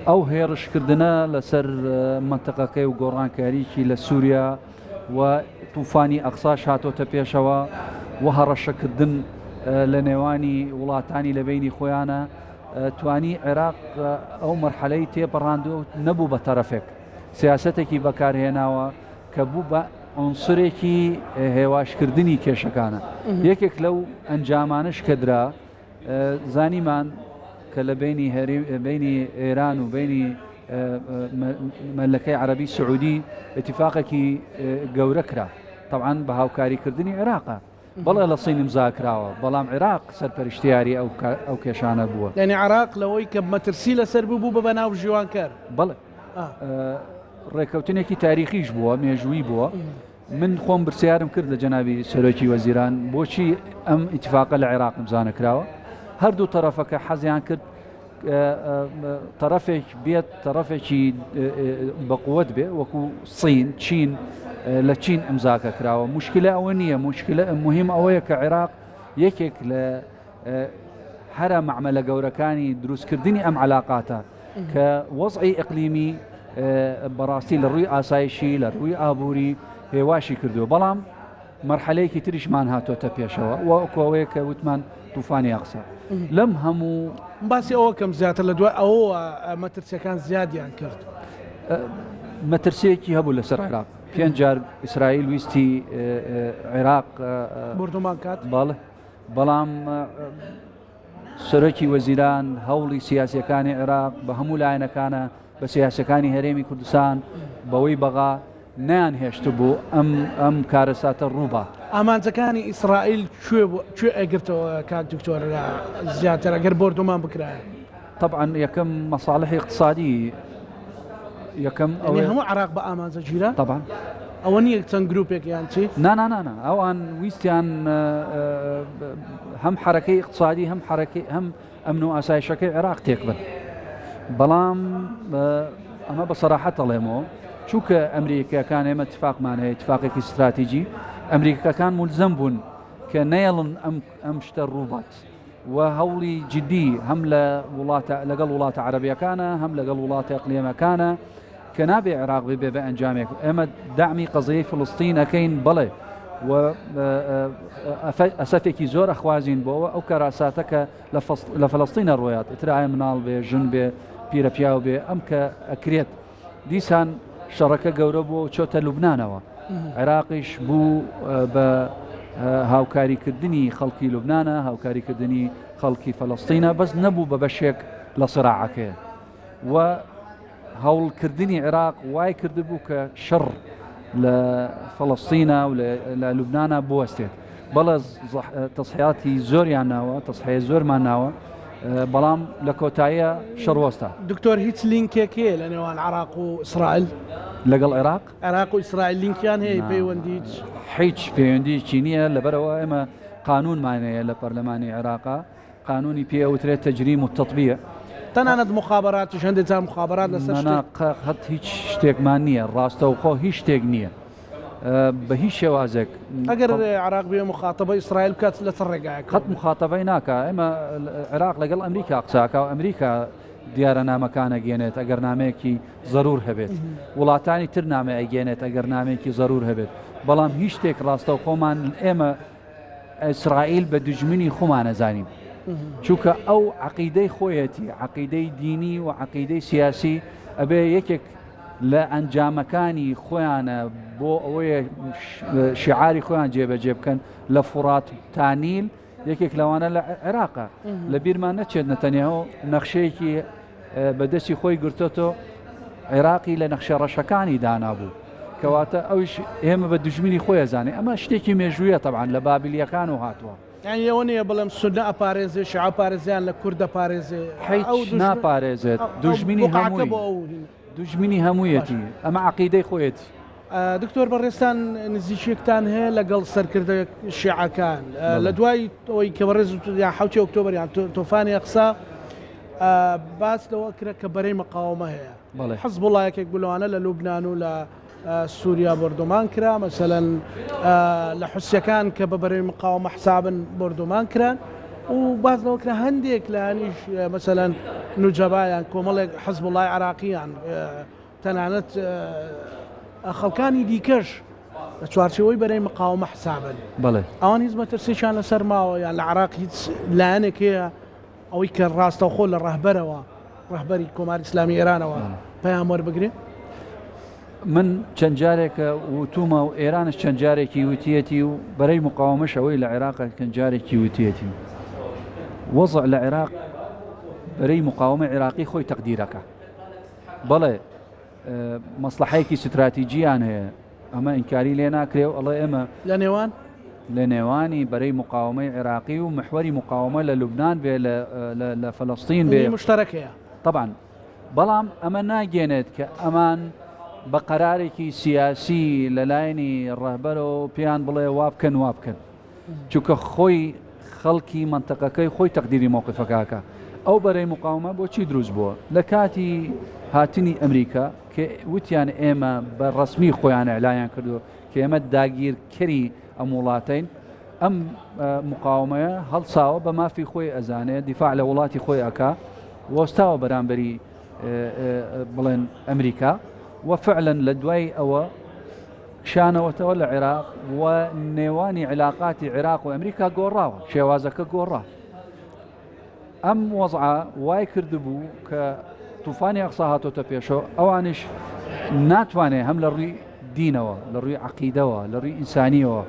ئەو هێڕشکردنە لەسەر منتەقەکەی و گۆڕانکاریی لە سووریا و توفانی ئەقساش هاتۆتە پێشەوە و هەڕەشەکردن لە نێوانی وڵاتانی لە بینی خۆیانە. توانی عێراق ئەو مەرحەلەی تێپەڕاندووە و نەبوو بە تەرەفێک سیاسەتێکی بەکارهێناوە کە بوو بە عنسرێکی هێواشکردنی کێشەکانە یەکێک لەو ئەنجامانش کە درا زانیمان کە لە بینی بینی ئێران و بینی مەلەکەی عەربی سعودی اتفاقێکی گەورە کرا طبعا بە هاوکاریکردنی عێراقە بەڵێ لە صین ئیمزا کراوە، بەڵام عێراق سەرپەرشتیاری ئەو کێشانە بووە. یانی عێراق لەوەی کە مەترسی لەسەر بوو، بوو بە بەناوبژیوانکەر. بەڵێ. ڕێککەوتنێکی تاریخیش بووە، مێژوویی بووە. من خۆم پرسیارم کرد لە جەنابی سەرۆکی وەزیران بۆچی ئەم ئیتفاقە لە عێراق ئیمزا نەکراوە؟ هەردوو تەرەفەکە حەزیان کرد تەرەفێک بێت تەرەفێکی بەقوت بێ وەکو سین چین لە چین ئەمزاکە کراوە مشکلە ئەوە نییە مشکلە مهم ئەوەیە کە عێراق یەکێک لە هەرە معمەلە گەورەکانی دروستکردنی ئەم علااقاتە کە وەزعی ئەقلیمی بەڕاستی لە ڕووی ئاسایشی لە ڕووی ئابووری هێواشی کردووە بەڵام مەرحەلەیەکی تریشمان هاتۆتە پێشەوە وەکو ئەوەیە کە وتمان توفانی ئەقسا لەم هەموو باسی ئەوە کەم زیاتر لە دوای ئەوەوە مەترسیەکان زیادیان کرد. مەترسیەکی هەبوو لەسەر عێراق پێنج جار ئیسرائیل ویستی عێراق بردومان کات بەڵێ بەڵام سەرۆکی وەزیران هەوڵی سیاسیەکانی عێراق بە هەموو لایەنەکانە بە سیاسەکانی هەرێمی کوردستان بەوەی بەغا نەیان هێشتبوو ئەم ئەم کارەساتە ڕووبا. ئامانجەکانی ئیسرائیل کوێ بوو کوێ ئەگرتەوە کاک دکتۆر لە زیاتر ئەگەر بۆردومان بکرایە؟ تەبعەن یەکەم مەساڵحی ئیقتسادی یەکەم ئەوەی هەموو عراق بە ئامانجە گیرا تەبعەن ئەوە نییە چەند گروپێک یان چی؟ نا نا نا نا ئەوان ویستیان هەم حرەکەی ئیقتسادی هەم حرەکەی هەم ئەمن و ئاسایشەکەی عێراق تێکبن بەڵام ئەمە بە سەراحەت ئەڵێمەوە چونکە ئەمریکەکان ئێمە تفاقمان هەیە تفاقێکی استراتیجی ئەمریکەکان ملزەم بوون کە نەیەڵن ئەم ئەم شتە ڕووبات و هەوڵی جدی هەم لە وڵاتە لەگەڵ وڵاتە عەربیەکانە هەم لەگەڵ وڵاتە ئەقلیمەکانە کە نابێ عێراق ببێ بە ئەنجامێک ئێمە دەعمی قەزیەی فلستین ئەکەین بەڵێ و ئەسەفێکی زۆر ئەخوازین بۆەوە ئەو کاراساتە کە لە فلستینە ڕۆیات ئیتر ئایا مناڵ بێ ژن بێ پیرە پیاو بێ ئەم کە ئەکرێت دیسان شەڕەکە گەورە بووە و چۆتە لوبناانەوە عێراقیش بوو بە هاوکاریکردنی خەڵکی لوبناە هاوکاریکردنی خەڵکی فەلەستینە بەس نەبوو بە بەشێک لە سراعەکەی و هەوڵکردنی عێراق وای کردبوو کە شەڕ لە فەڵەستینا و لە لوبنانا بوەستێت. بەڵێ تەسحیاتی زۆریان ناوە، تەسحیە زۆرمان ناوە، بەڵام لە کۆتاییە شەڕ وەستا. دکتۆر هیچ لینکێک هەیە لە نێوان عێراق و ئیسرائیل؟ لەگەڵ عێراق؟ عێراق و ئیسرائیل لینکیان هەیە پەیوەندی هیچ؟ هیچ پەیوەندیەکی نییە، لەبەرئەوە ئێمە قانونمان هەیە لە پەرلەمانی عێراقا، قانونی پێ ئەوترێت تجریم و تطبیع. تەنانەت موخابەراتیش هەندێک جار موخابەرات لەسەر شتێک. نا نا قەت هیچ شتێکمان نییە ڕاستەوخۆ هیچ شتێک نییە بە هیچ شێوازێک. ئەگەر عێراق بێ موخاتەبەی ئیسرائیل بکات لە چ ڕێگایەک؟ قەت موخاتەبەی ناکا ئێمە عێراق لەگەڵ ئەمریکا قسە ئەکا و ئەمریکا دیارە نامەکان ئەگەێنێت ئەگەر نامەیەکی زەرور هەبێت وڵاتانی تر نامە ئەگەێنێت ئەگەر نامێکی زەرور هەبێت بەڵام هیچ شتێک ڕاستەوخۆمان ئێمە ئیسرائیل بە دوژمنی خۆمان ئەزانین چونکە ئەو عقیدەی خۆیەتی عقیدەی دینی و عقیدەی سیاسی ئەبێ یەکێک لە ئەنجامەکانی خۆیانە بۆ ئەوەیە شعاری خۆیان جێبەجێ بکەن لە فڕات تانیل یەکێک لەوانە لە عێراقە لە بیرمان نەچێت نەتەنیاهۆ نەخشەیەکی بەدەستی خۆی گرتۆتۆ عێراقی لە نەخشە ڕەشەکانی دانابوو کەواتە ئەوش ئێمە بە دوژمنی خۆی ئەزانێ ئەمە شتێکی مێژوویە تەبعەن لە بابلیەکان و هاتووە. یانی ئەوە نییە بڵێم سوننە ئەپارێزێ شیعە پارێزیان لە کورد ئەپارێزێ ئەو هیچ ناپارێزێت دوژمنی هەمووی بۆ ئەو دوژمنی هەموویەتی ئەمە عەقیدەی خۆیەتی. دکتۆر بەڕێزتان نزیکیەکتان هەیە لەگەڵ سەرکردە شیعەکان لە دوای ئەوەی کە بەڕێز یان حوتی ئۆکتۆبەر یان تۆفانی ئەقسا باس لەوە کرا کە بەرەی مقاومە هەیە حزبوڵا یەکێک بوو لەوانە لە لوبناان و لە سووریا بۆردومان کرا مەسەلەن لە حوسیەکان کە بە بەرەی مقاومە حسابن بۆردومان کران و باس لەوە کرا هەندێک لایەنیش مەسەلەن نوجەبایان کۆمەڵێک حزبوڵای عراقیان تەنانەت خەڵکانی دیکەش لە چوارچێوەی بەرەی مقاومە حسابن بەڵێ ئەوان هیچ مەترسێکیان لەسەر ماوە یان لە عراق هیچ لایەنێک هەیە؟ ئەوەی کە ڕاستەوخۆ لە ڕەهبەرەوە ڕەهبەری کۆماری ئیسلامی ئێرانەوە پەیام وەربگرێ؟ من چەند جارێکە وتومە و ئێرانش چەند جارێکی وتیەتی و بەرەی مقاومەش ئەوەی لە عێراق چەند جارێکی وتیەتی وەزع لە عێراق بەرەی مقاومە عێراقی خۆی تەقدیرەکە بەڵێ مەسلحەیەکی ستراتیجیان هەیە ئەمە ئینکاری لێ ناکرێ و ئەڵێ ئێمە لە نێوان لە نێوانی بەرەی مقاومەی عێراقی و محوەری مقاومە لە لوبناان بێ لە فەلەستین بێ مشتەرەکەیە طبعا بەڵام ئەمە ناگەێنێت کە ئەمان بە قەرارێکی سیاسی لە لایەنی ڕەهبەرەوە پێیان بڵێ وا بکەن وا بکەن چونکە خۆی خەڵکی مەنتەقەکەی خۆی تەقدیری مەوقفەکە ئەکا. ئەو بەرەی مقاومە بۆچی دروست بووە؟ لە کاتی هاتنی ئەمریکا کە وتیان ئێمە بە ڕەسمی خۆیان ئیعلانیان کردووە کە ئێمە داگیرکەری ئەم وڵاتەین، ئەم مقاومەیە هەڵساوە بە مافی خۆی ئەزانێ دیفاع لە وڵاتی خۆی ئەکا، وەستاوە بەرامبەری بڵێن ئەمریکا و فعلا لە دوای ئەوە کشانەوەتەوە لە عێراق و نێوانی عیلاقاتی عێراق و ئەمریکا گۆڕاوە، شێوازەکە گۆڕا. ئەم وەزعە وای کردبوو کە توفانی ئەقسا هاتۆتە پێشەوە، ئەوانیش ناتوانێت هەم لە ڕووی دینەوە، لە ڕووی عەقیدەوە، لە ڕووی ئینسانیەوە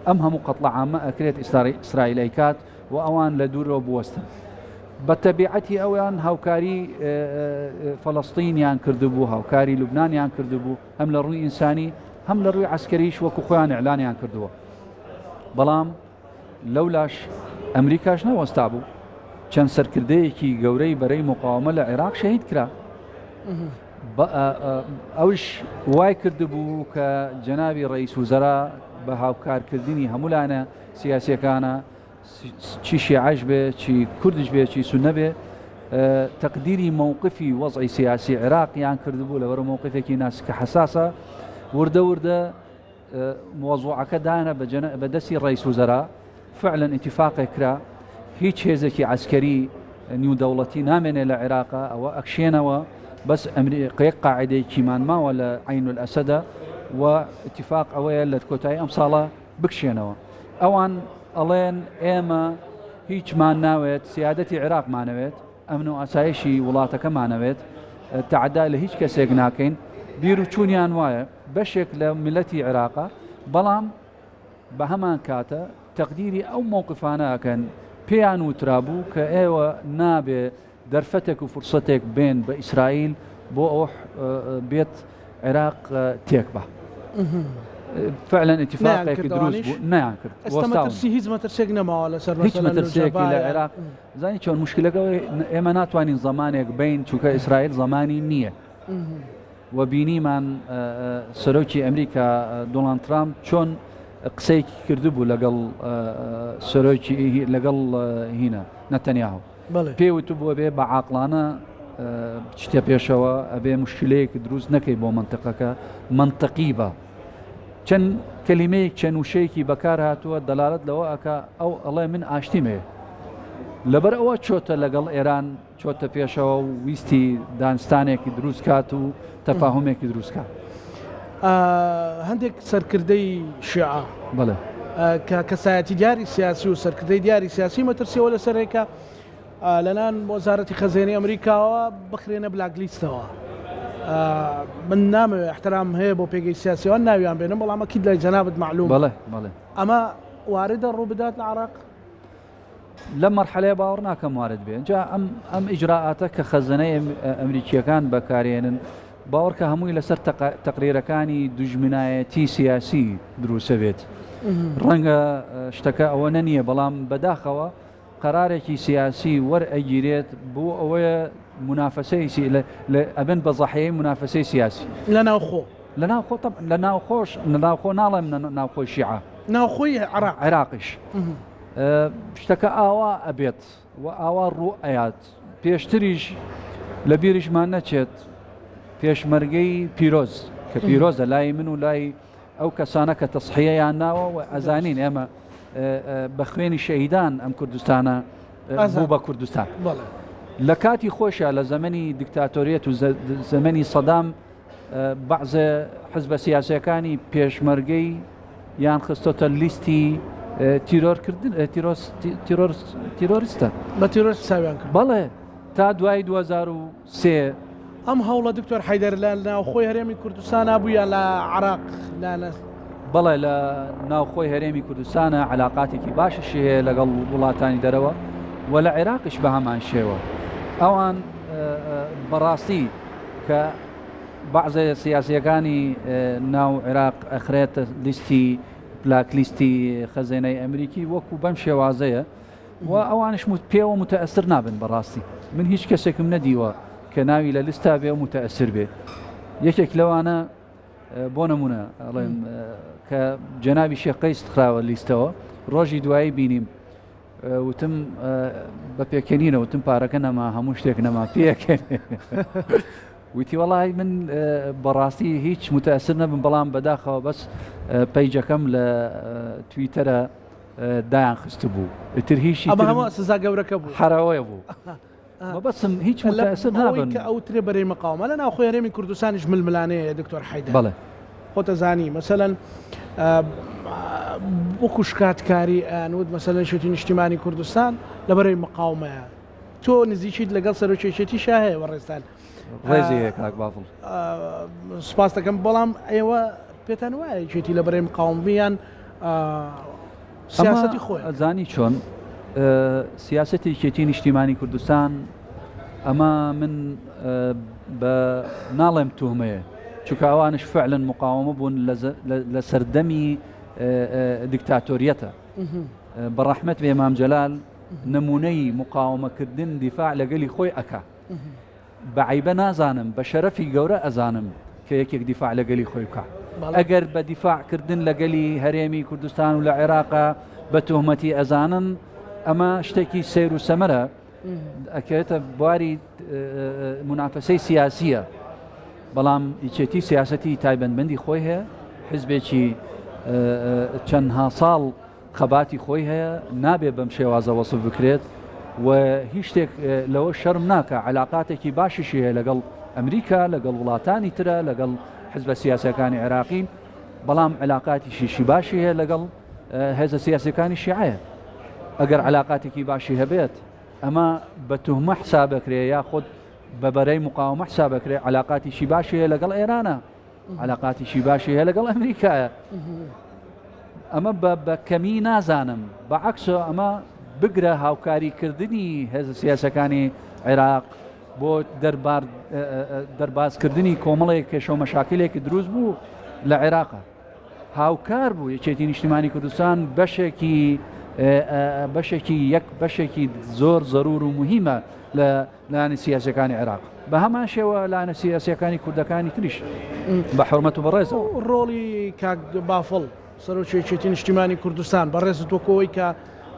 ئەم هەموو قەتڵە عامە ئەکرێت ئیسرائیل ئەیکات و ئەوان لە دوورەوە بوەستن. بە تەبیعەتی ئەوان هاوکاری فەلەستینیان کردبوو، هاوکاری لوبنانیان کردبوو، هەم لە ڕووی ئینسانی هەم لە ڕووی عەسکەریش وەکو خۆیان ئیعلانیان کردووە بەڵام لەولاش ئەمریکاش نەوەستا بوو چەند سەرکردەیەکی گەورەی بەرەی مقاومە لە عێراق شەهید کرا ئەوش وای کردبوو کە جەنابی ڕئیس وزەرا بە هاوکارکردنی هەموولانە سیاسیەکانە چی شیعەش بێ چی کوردش بێ چی سوننە بێ تەقدیری مەوقفی وەزعی سیاسی عێراقیان کردبوو لەبەر مەوقفێکی ناسکە حەساسە وردە وردە مۆزوعەکە دانە بە دەستی ڕئیس وزەرا فعلا ئیتفاقێک کرا هیچ هێزێکی عەسکەری نیودەوڵەتی نامێنێ لە عێراقا ئەوە ئەکشێنەوە بەس ئەمریکا قاعدەیەکیمان ماوە لە عین الئەسەدە و اتفاق ئەوەیە لە کۆتایی ئەم ساڵە بکشێنەوە ئەوان ئەڵێن ئێمە هیچمان ناوێت سیادەتی عێراقمانەوێت ئەمن و ئاسایشی وڵاتەکەمانەوێت تەعدا لە هیچ کەسێک ناکەین بیر و چوونیان وایە بەشێک لە میلەتی عێراقا بەڵام بە هەمان کاتە تەقدیری ئەو مەوقفانە ئەکەن پێیان وترابوو کە ئێوە نابێ دەرفەتێک و فرسەتێک بێن بە ئیسرائیل بۆ ئەوە بێت عێراق تێک بە فعلا اتفاقێک دروست بوو نەیان کرد مەترسی هیچ مەترسێک نەماوە لەسەر هیچ مەترسێکی لە عێراق زانی چۆن مشکلەکە ئێمە ناتوانین زمانێک بین چونکە ئیسرائیل زمانی نییە و بینیمان سەرۆکی ئەمریکا دۆناڵد ترامپ چۆن قسەیەکی کردبوو لەگەڵ سەرۆکی لەگەڵ هینە نەتەنیاهۆ پێی وتبوو ئەبێ بە عاقڵانە بچیتە پێشەوە، ئەبێ مشکلەیەک دروست نەکەی بۆ مەنتقەکە، مەنتقی بە. چەند کەلیمەیەک چەند وشەیەکی بەکار هاتووە دەلالەت لەوە ئەکا ئەو ئەڵێ من ئاشتیم هەیە. لەبەر ئەوە چۆتە لەگەڵ ئێران چۆتە پێشەوە و ویستی دانستانێکی دروست کات و تەفاهومێکی دروست کات. هەندێک سەرکردەی شیعە بەڵێ. کە کەسایەتی دیاری سیاسی و سەرکردەی دیاری سیاسی مەترسیەوە لەسەر هەیە کە لەلایەن وەزارەتی خەزێنەی ئەمریکاوە بخرێنە black list ەوە. من نامەوێ احترام هەیە بۆ پێگەی سیاسیەوە ناویان بێنم بەڵام ئەکید لای جەنابت مەعلوم بەڵێ بەڵێ. ئەمە واردە ڕوو بدات لە عراق؟ لەم مەرحەلەیە باوەڕ ناکەم وارد بێ جا ئەم ئەم ئیجرائاتە کە خەزنەی ئەمریکیەکان بەکارێنن باوەڕکە هەمووی لەسەر تەقریرەکانی دوژمنایەتی سیاسی دروسە بێت ڕەنگە شتەکە ئەوە نەنیە بەڵام بەداخەوە قەرارێکی سیاسی وەرئەگیرێت بۆ ئەوەیە منافەسەی ئەبن بە زەحەیە منافەسەی سیاسی لە ناوخۆ لە ناوخۆ لە ناوخۆش لە ناوخۆ ناڵێم ناوخۆی شیعە ناوخۆی عراق عێراقیش شتەکە ئاوا ئەبێت و ئاوا ڕوو ئەیات پێشتریش لە بیریشمان نەچێت پێشمەرگەی پیرۆز کە پیرۆزە لای من و لای ئەو کەسانە کە تەسحیەیان ناوە و ئەزانین ئێمە بە خوێنی شەهیدان ئەم کوردستانە بوو بە کوردستان لە کاتی خۆشە لە زەمەنی دیکتاتۆریەت و زەمەنی سەدام بەعزێ حزبە سیاسیەکانی پێشمەرگەی یان خستۆتە لیستی تیرۆرکردن تیرۆریستە. بە تیرۆریست حسابیان کرد. بەڵێ تا دوای 2003. ئەم هەوڵە دکتۆر حەیدەر لە ناوخۆی هەرێمی کوردستانا بوو یان لە عراق؟ لە لە بەڵێ لە ناوخۆی هەرێمی کوردستانە علاقاتێکی باشیشی هەیە لەگەڵ وڵاتانی دەرەوە و لە عێراقیش بە هەمان شێوە ئەوان بەڕاستی کە بەعزێ سیاسیەکانی ناو عێراق ئەخرێتە لیستی بلاک لیستی خەزێنەی ئەمریکی وەکو بەم شێوازەیە و ئەوانش پێوە متەئسر نابن بەڕاستی من هیچ کەسێکم نەدیوە کە ناوی لە لیستا بێ و متەئسر بێ یەکێک لەوانە بۆ نمونە ئەڵێم کە جەنابی شێخ قەیس خراوە لیستەوە ڕۆژی دوایی بینیم وتم بە پێکەنینە وتم پارەکە نەما هەموو شتێک نەما پێکەن وتی وەڵی من بەڕاستی هیچ متەسر نەبم بەڵام بەداخەوە بەس پەیجەکەم لە تویتەرە دایان خست بوو ئیتر هیچی ئەمە سزا گەورەکە بوو حرەوەیە بوو مەبەستم هیچ متەسر نابن کە ئەو ترێ بەرەی مقاومە لە ناوخۆی هەرێمی کوردستانیش ململانێ دکتۆر حەیدەر بەڵێ خۆتە زانی مەسەلەن وەکو شکاتکاری ئەیانوت مەسەلەن یەکێتی نیشتیمانی کوردستان لە بەرەی مقاومەیە تۆ نزیکیت لەگەڵ سەرۆکی یەکێتی شا هەیە بەڕێزتان ڕێزی هەیە کاک بافڵ سپاس دەکەم بەڵام ئێوە پێتان وایە یەکێتی لە بەرەی مقاومەیان سیاسەتی خۆی ئەزانی چۆن سیاسەتی یەکێتی نیشتیمانی کوردستان ئەمە من بە ناڵێم توهمەیە چونکە ئەوانش فعلەن مقاومە بوون لە سەردەمی دیکتاتۆریەتە بە ڕەحمەت بێ مام جەلال نمونەی مقاومەکردن دیفاع لە گەلی خۆی ئەکا بە عەیبە نازانم بە شەرەفی گەورە ئەزانم کە یەکێک دیفاع لە گەلی خۆی بکا ئەگەر بە دیفاع کردن لە گەلی هەرێمی کوردستان و لە عێراقا بە تۆهمەتی ئەزانن ئەمە شتێکی سەیر و سەمەرە ئەکەوێتە بواری منافەسەی سیاسیە بەڵام یەکێتی سیاسەتی تایبەتمەندی خۆی هەیە حزبێکی چەندها ساڵ خەباتی خۆی هەیە نابێ بەم شێوازە وەسف بکرێت و هیچ شتێک لەوە شەرم ناکە علااقاتێکی باشیشی هەیە لەگەڵ ئەمریکا لەگەڵ وڵاتانی ترە لەگەڵ حزبە سیاسەکانی عێراقین بەڵام علااقاتیشیشی باشی هەیە لەگەڵ هێزە سیاسەکانی شیعەیە ئەگەر علااقاتێکی باشی هەبێت ئەمە بە توهمە حسابەکرێ یاخود بە بەرەی مقاومە حسابەکرێ علااقاتیشی باشی هەیە لەگەڵ ئێرانە علاقاتیشی باشی هەیە لەگەڵ ئەمریکایە ئەمە بە کەمی نازانم بە عکسۆ ئەمە بگرە هاوکاریکردنی هێزە سیاسەکانی عێراق بۆ دەربار دەربازکردنی کۆمەڵێک کێشە و مەشاکلێکی دروست بوو لە عێراقا هاوکار بوو یەکێتی نیشتیمانی کوردستان بەشێکی بەشێکی یەک بەشێکی زۆر زەرور و مهمە لە لایەنە سیاسیەکانی عێراق بە هەمان شێوە لایەنە سیاسیەکانی کوردەکانی تریش بە حرمەت و بەڕێزەوە. ڕۆڵی کاک بافڵ سەرۆکی یەکێتی نیشتیمانی کوردستان بەڕێزت وەکو ئەوەی کە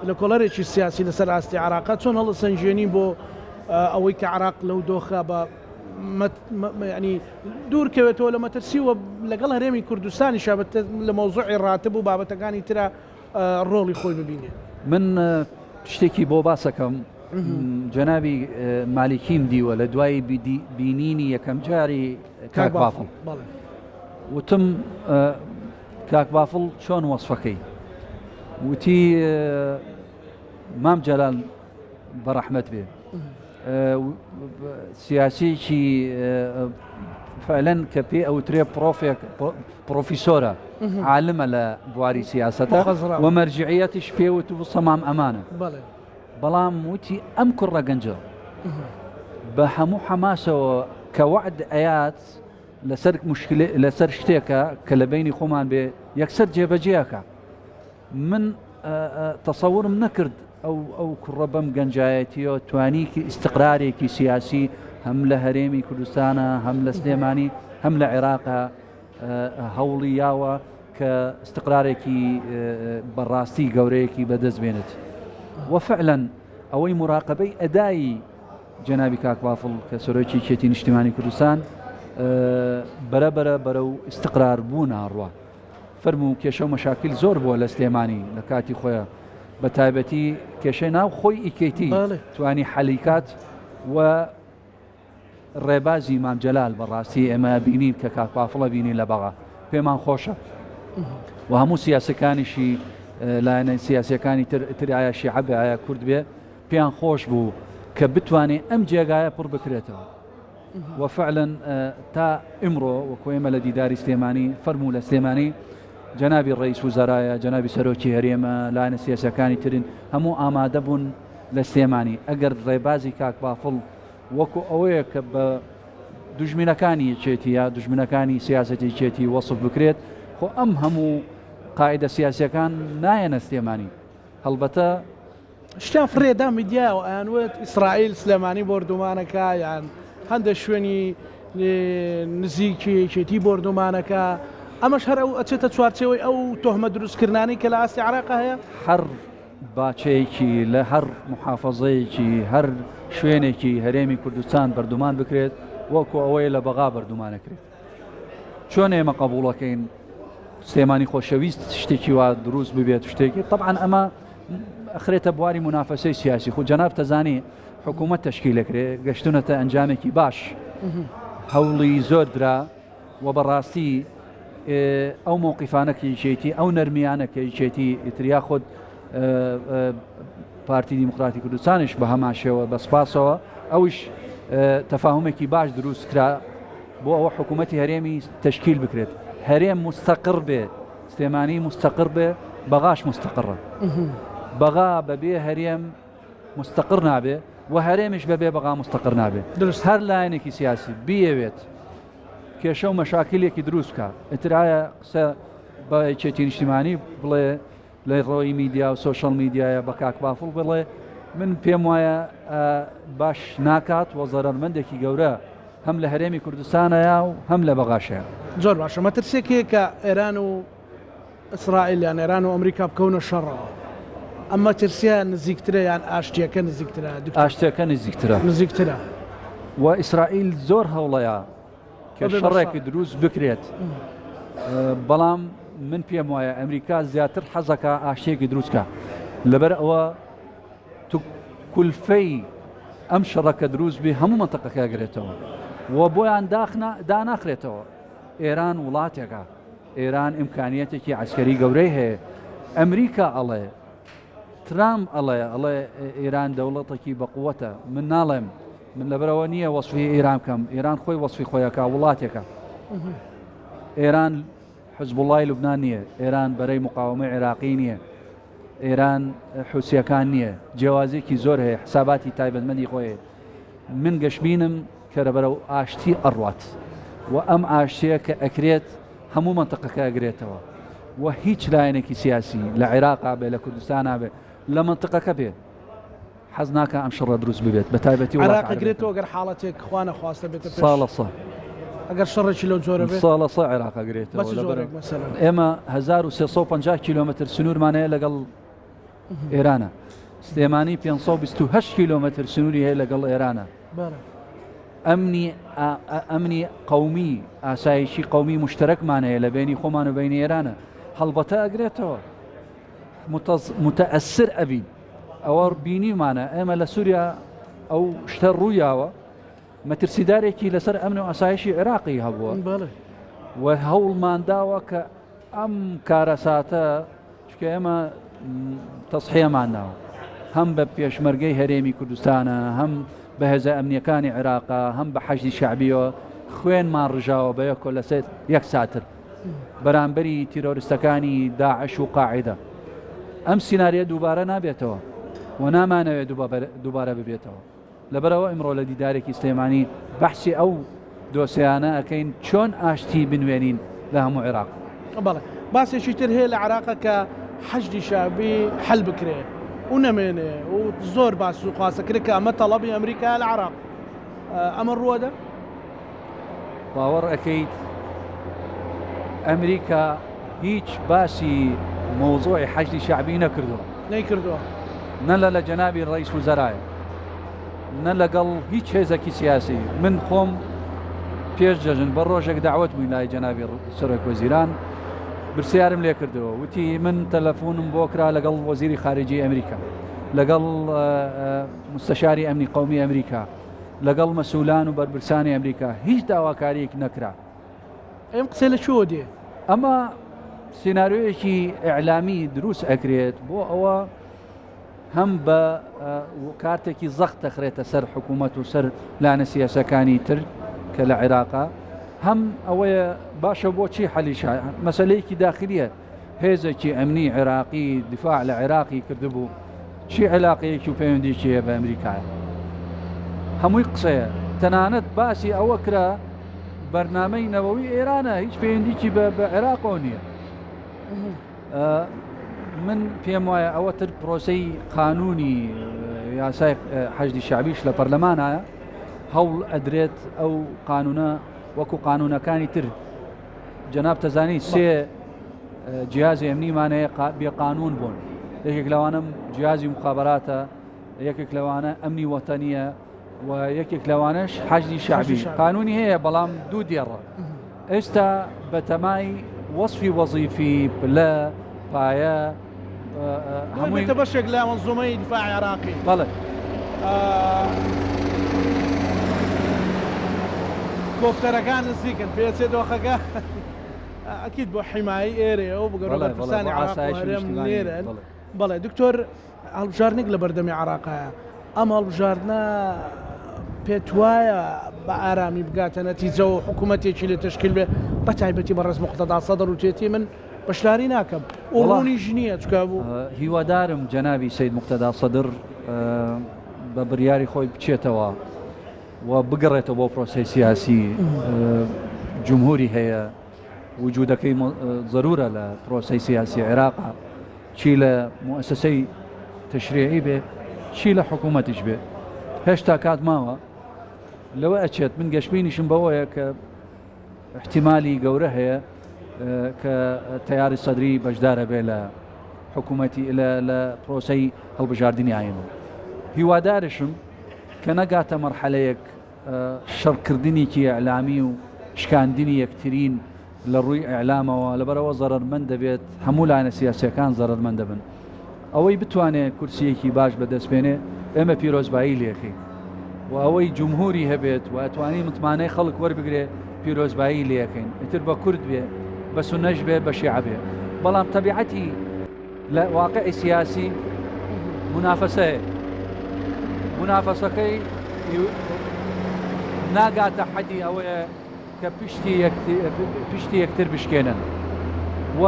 لە کۆڵەرێکی سیاسی لەسەر ئاستی عێراقە چۆن هەڵەسەنگێنی بۆ ئەوەی کە عێراق لەو دۆخە بە ینی دوور کەوێتەوە لە مەترسی و لەگەڵ هەرێمی کوردستانیشا لە مەوزوعی ڕاتب و بابەتەکانی ترا ڕۆڵی خۆی ببینێ. من شتێکی بۆ باسەکەم جەنابی مالیکیم دیوە لە دوای بینینی یەکەم جاری کاک بافڵ وتم کاک بافڵ چۆن وەصفەکەی وتی مام جەلال بەڕەحمەت بێ سیاسیکی فعلەن کە پێ ئەوترێ پرۆفێک پرۆفیسۆرە عالمە لە بواری سیاسەتە و مەرجعیەتیش پێوت و سەمام ئەمانە بەڵام وتی ئەم کوڕە گەنجە بە هەموو حەماسەوە کە وەعد ئەیات لەسەر مشکلێ لەسەر شتێکە کە لە بینی خۆمان بێ یەکسەر جێبەجێەکە من تەسەورم نەکرد ئەو ئەو کوڕە بەم گەنجایەتیەوە توانیکی ئیستقرارێکی سیاسی هەم لە هەرێمی کوردستانە هەم لە سلێمانی هەم لە عێراقا هەوڵی یاوە کە استقرارێکی بەڕاستی گەورەیەکی بەدەست بێنێت وفعلا ئەوەی مراقبەی ئەدای جەنابی کاک بافڵ کە سەرۆکی یەکێتی نیشتیمانی کوردستان بەرە بەرە بەرەو استقرار بوون ئاڕوا فەرموو کێشە و مەشاکیل زۆر بووە لە سلێمانی لە کاتی خۆیان بە تایبەتی کێشەی ناو خۆی ئیکێتی توانی حەلیکات و ڕێبازی مام جەلال بەڕاستی ئێمە بینین کە کاک بافڵە بینین لە بەغا پێمان خۆشە و هەموو سیاسەکانیشی. لایەنە سیاسیەکانی تر تر ئایا شیعە بێ ئایا کورد بێ پێیان خۆش بوو کە بتوانێ ئەم جێگایە پڕ بکرێتەوە و فعلا تا ئمڕۆ وەکو ئێمە لە دیداری سلێمانی فەرموو لە سلێمانی جەنابی ڕئیس وزەرایە جەنابی سەرۆکی هەرێمە لایەنە سیاسەکانی ترن هەموو ئامادە بوون لە سلێمانی ئەگەر ڕێبازی کاک بافڵ وەکو ئەوەیە کە بە دوژمنەکانی یەکێتی یا دوژمنەکانی سیاسەتی یەکێتی وەسف بکرێت خۆ ئەم هەموو قاعدە سیاسیەکان نایەنە سلێمانی هەڵبەتە شتیان فڕێدا میدیاوە ئەیان وت ئیسرائیل سلێمانی بۆردومانەکە یان هەندێک شوێنی نزیکی یەکێتی بۆردومانەکە ئەمەش هەر ئەو ئەچێتە چوارچێوەی ئەو تۆهمە دروستکردنانەی کە لە ئاستی عراق هەیە. هەر باچەیەکی لە هەر محافەزەیەکی هەر شوێنێکی هەرێمی کوردستان بەردومان بکرێت وەکو ئەوەیە لە بەغا بەردومانەکرێت چۆن ئێمە قبوڵەکەین سلێمانی خۆشەویست شتێکی وا دروست ببێت شتێکی طبعا ئەمە ئەخرێتە بواری منافەسەی سیاسی خو جەناب تەزانی حکوومەت تشکیلەکرێ گەشتونەتە ئەنجامێکی باش هەوڵی زۆر درا و بەڕاستی ئەو مەوقیفانە کە یەکێتی ئەو نەرمیانە کە یەکێتی ئیتر یاخود پارتی دیموکراتی کوردستانیش بە هەمان شێوە بە سپاسەوە ئەوش تەفاهمێکی باش دروست کرا بۆ ئەوە حکوومەتی هەرێمی تشکیل بکرێت هەرێم مستەقر بێ سلێمانی مستەقر بێ بەغاش مستەقڕە بەغا بەبێ هەرێم مستەقر نابێ و هەرێمیش بەبێ بەغا مستەقر نابێ دروست هەر لایەنێکی سیاسی بیەوێت کێشە و مەشاکیلێکی دروست بکا ئیتر ئایا قسە بە یەکێتی نیشتیمانی بڵێ لە ڕۆی میدیا و سۆشیال میدیایە بە کاک بافڵ بڵێ من پێم وایە باش ناکات و زەرەرمەندێکی گەورە هەم لە هەرێمی کوردستانەیە و هەم لە بەغاشەیە. زۆر باشە مەترسیەک هەیە کە ئێران و ئیسرائیل یان ئێران و ئەمریکا بکەونە شەڕەوە ئەم مەترسیە نزیکترە یان ئاشتیەکە نزیکترە دکتۆر؟ ئاشتیەکە نزیکترە. نزیکترە. و ئیسرائیل زۆر هەوڵەیە کە شەڕێک دروست بکرێت بەڵام من پێم وایە ئەمریکا زیاتر حەزەکە ئاشتیەکی دروستکە لەبەر ئەوە کولفەی ئەم شەڕەکە دروست بێ هەموو منتەقەکە گرێتەوە و بۆیان داخنا داناخرێتەوە ئێران وڵاتێکە ئێران ئیمکانیەتێکی عەسکەری گەورەی هەیە ئەمریکا ئەڵێ ترامپ ئەڵێ ئەڵێ ئێران دەوڵەتێکی بەقوەتە من ناڵێم من لەبەرەوە نییە وەصفی ئێران بکەم ئێران خۆی وەصفی خۆیەکە وڵاتێکە ئێران حزبوڵای لوبناان نییە ئێران بەرەی مقاومەی عێراقی نییە ئێران حوسیەکان نییە جیاوازێکی زۆر هەیە حساباتی تایبەتمەندی خۆی من گەشبینم کە بەرەو ئاشتی ئەڕوات و ئەم ئاشتیە کە ئەکرێت هەموو مەنتقەکە ئەگرێتەوە و هیچ لایەنێکی سیاسی لە عێراقا بێ لە کوردستانا بێ لە مەنتقەکە بێ حەز ناکا ئەم شەڕە دروست ببێت بە تایبەتی وڵاتە عێراق عەرەبیەکان. ئەگرێتەوە گەر حاڵەتێک خوا نەخواستە بێتە پێش ساڵە سە. ئەگەر شەڕێکی لەو جۆرە بێ ساڵە سە عێراق ئەگرێتەوە بە چ لەبەر جۆرێک مەسەلەن؟ ئێمە 1350 کیلۆمەتر سنوورمان هەیە لەگەڵ ئێرانە سلێمانی 528 کیلۆمەتر سنووری هەیە لەگەڵ ئێرانە ئەمنی ئەمنی قومی ئاسایشی قومی مشتەرەکمان هەیە لە بینی خۆمان و بینی ئێرانە هەڵبەتە ئەگرێتەوە متەسر ئەبین ئەوە بینیمانە ئێمە لە سووریا ئەو شتە ڕوویاوە مەترسیدارێکی لەسەر ئەمن و ئاسایشی عێراقی هەبووە و هەوڵمانداوە کە ئەم کارەساتە چونکە ئێمە تەسحیەمان داوە هەم بە پێشمەرگەی هەرێمی کوردستانە هەم بە هێزە ئەمنیەکانی عێراقا هەم بە حەشدی شعبیەوە خوێنمان ڕژاوە بە یەکۆ لەسەر یەک ساتر بەرامبەری تیرۆریستەکانی داعش و قاعدە ئەم سیناریە دووبارە نابێتەوە و نامانەوێت دووبارە ببێتەوە. لەبەرئەوە ئیمڕۆ لە دیدارێکی سلێمانی بەحسی ئەو دۆسێیانە ئەکەین چۆن ئاشتی بنوێنین لە هەموو عێراق. بەڵێ باسێکی تر هەیە لە عێراق کە حەشدی شەعبی حەل بکرێ و نەمێنێ و زۆر باس و خواسە کرێ کە ئەمە تەڵەبی ئەمریکایە لە عێراق ئەمە ڕووەدە؟ باوەڕ ئەکەیت ئەمریکا هیچ باسی مەوزوعی حەشدی شەعبی نەکردووە؟ نەیکردووە. نە لە لە جەنابی ڕئیس وزەرایە نە لەگەڵ هیچ هێزێکی سیاسی من خۆم پێش جەژن بە ڕۆژێک داوت بووین لای جەنابی سەرۆک وەزیران برسیارم لێ کردەوە وتی من تەلەفۆنم بۆ کرا لەگەڵ وەزیری خارجی ئەمریکا لەگەڵ مستەشاری ئەمنی قومی ئەمریکا لەگەڵ مەسولان و بەرپرسانی ئەمریکا هیچ داواکاریەک نەکرا. ئەم قسەیە لە کوێوە دێ؟ ئەمە. سیناریۆیەکی ئیعلامی دروست ئەکرێت بۆ ئەوە هەم بە کارتێکی زەخت دەخرێتە سەر حکوومەت و سەر لایەنە سیاسەکانی تر کە لە عێراقا هەم ئەوەیە باشە بۆچی حەلیشە مەسلەیەکی داخلیە هێزێکی ئەمنی عێراقی دیفاع لە عێراقی کردبوو چی علاقەیەکی و پەیوەندیکی هەیە بە ئەمریکایە هەمووی قسەیە تەنانەت باسی ئەوە کرا بەرنامەی نەوەوی ئێرانە هیچ پەیوەندیکی بە عێراقەوە نییە من پێم وایە ئەوە تر پرۆسەی قانونی یاسای حەشدی شعبیش لە پەرلەمانە هەوڵ ئەدرێت ئەو قانونە وەکو قانونەکانی تر جەناب تەزانی سێ جیازی ئەمنیمان هەیە بێ قانون بوون یەکێک لەوانم جیازی مخابراتە یەکێک لەوانە ئەمنی وەتەنیە و یەکێک لەوانەش حەشدی شعبی قانونی هەیە بەڵام دوو دێڕە ئێستا بەتەمای وەصفی وەزیفی پلە پایە هەمووی بەشێک لە مەنزومەی دیفاع عێراقی بەڵێ کۆپتەرەکان نزیکن پێچێ دۆخەکە ئەکید بۆ حیمایی ئێرەیە و بگەڕ بەرپرسانی عێراق و هەرێم لێرەن بەڵێ دکتۆر هەڵبژاردنێک لە بەردەمی عێراقایە ئەم هەڵبژاردنە پێت وایە بە ئارامی بگاتە نەتیجە و حکوومەتێکی لێ تەشکیل بێ بە تایبەتی بەڕێز موقتەدا سەدر وتێتی من بەشداری ناکەم و ڕوونیش نییە چکا بوو. هیوادارم جەنابی سەید موقتەدا سەدر بە بریاری خۆی بچێتەوە و بگەڕێتەوە بۆ پرۆسەی سیاسی جمهوری هەیە وجودەکەی زەرورە لە پرۆسەی سیاسی عێراقا چی لە موئەسەسەی تەشریعی بێ چی لە حکوومەتیش بێ هێشتا کات ماوە لەوە ئەچێت من گەشبینیشم بەوەیە کە احتیمالی گەورە هەیە کە تەیاری سەدری بەشدارە بێ لە حکوومەتی لە پرۆسەی هەڵبژاردننی ئاینە هیوادارشم کە نەگاتە مەرحەلەیەک شەڕکردنێکی ئیعلامی و شکاندنی یەکترین لە ڕووی ئیعلامەوە، لەبەرئەوە زەرەرمەند دەبێت، هەموو لایەنە سیاسییەکان زەرەرمەند دەبن. ئەوەی بتوانێت کورسییەکی باش بەدەست بێنێ، ئێمە پیرۆزبایی لێکەین و ئەوەی جمهوری هەبێت و ئەتوانی متمانەی خەڵک وەربگرێ، پیرۆزبایی لێکەین، ئیتر بە کورد بێ، بە سوننەش بێ، بە شیعە بێ. بەڵام تەبیعەتی. لە واقعی سیاسی مونافەسە هەیە مونافەسەکەی ناگاتە حەدی ئەوەیە کە پشتی پشتی یەکتر بشکێنن و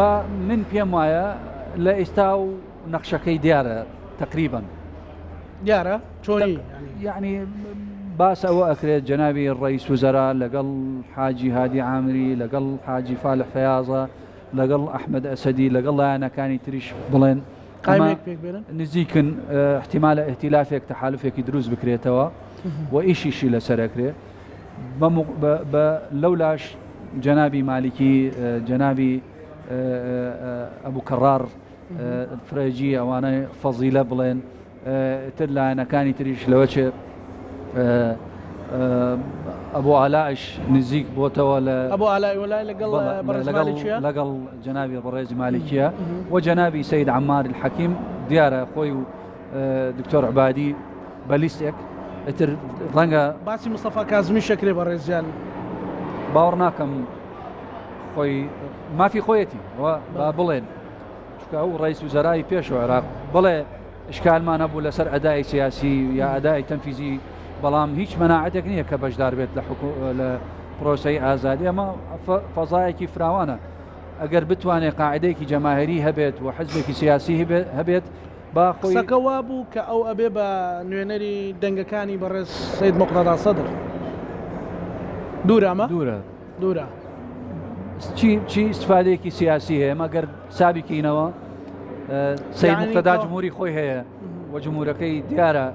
من پێم وایە لە ئێستا و نەخشەکەی دیارە تقریبا دیارە چۆنی یعنی باس ئەوە ئەکرێت جەنابی ڕئیس وزەرا لەگەڵ حاجی هادی عامری لەگەڵ حاجی فالح فەیازە لەگەڵ ئەحمەد ئەسەدی لەگەڵ لایەنەکانی تریش بڵێن قایمێک پێک بێنن نزیکن احتیمالە ئیتیلافێک تەحالفێکی دروست بکرێتەوە و ئیشیشی لەسەر ئەکرێ بە لەولاش جەنابی مالیکی جەنابی ئەبوو کەڕار فرەجی ئەوانە فەزیلە بڵێن تر لایەنەکانی تریش لەوە چێ ئەبو ئالایش نزیک بۆتەوە لە ئەبو ئالای وەلای لەگەڵ لەگەڵ جەنابی بەڕێز مالیکیە و جەنابی سید عمار الحەکیم دیارە خۆی و دکتۆر عبادی بە لیستێک ئیتر ڕەنگە باسی مستەفا کازمی شەکرێ بەڕێزیان باوەڕ ناکەم خۆی مافی خۆیەتی با بڵێن چونکە ئەو ڕئیس وزەرای پێش و عێراق بڵێ ئشکالمان هەبوو لەسەر ئەدای سیاسی یا ئەدای تەنفیزی بەڵام هیچ مەناعەتێک نییە کە بەشدار بێت لە حکو لە پرۆسەی ئازادی ئەمە فەزایەکی فراوانە ئەگەر بتوانێت قاعدەیەکی جەماهری هەبێت و حزبێکی سیاسی هەبێت با خۆی قسەکە وابوو کە ئەو ئەبێ بە نوێنەری دەنگەکانی بەڕێز سید مقتەدا سەدر دوورە ئەمە دوورە دوورە. چی چی ئیسفادەیەکی سیاسی هەیە مەگەر حسابی کەینەوە سید مقتەدا جمهوری خۆی هەیە و جمهورەکەی دیارە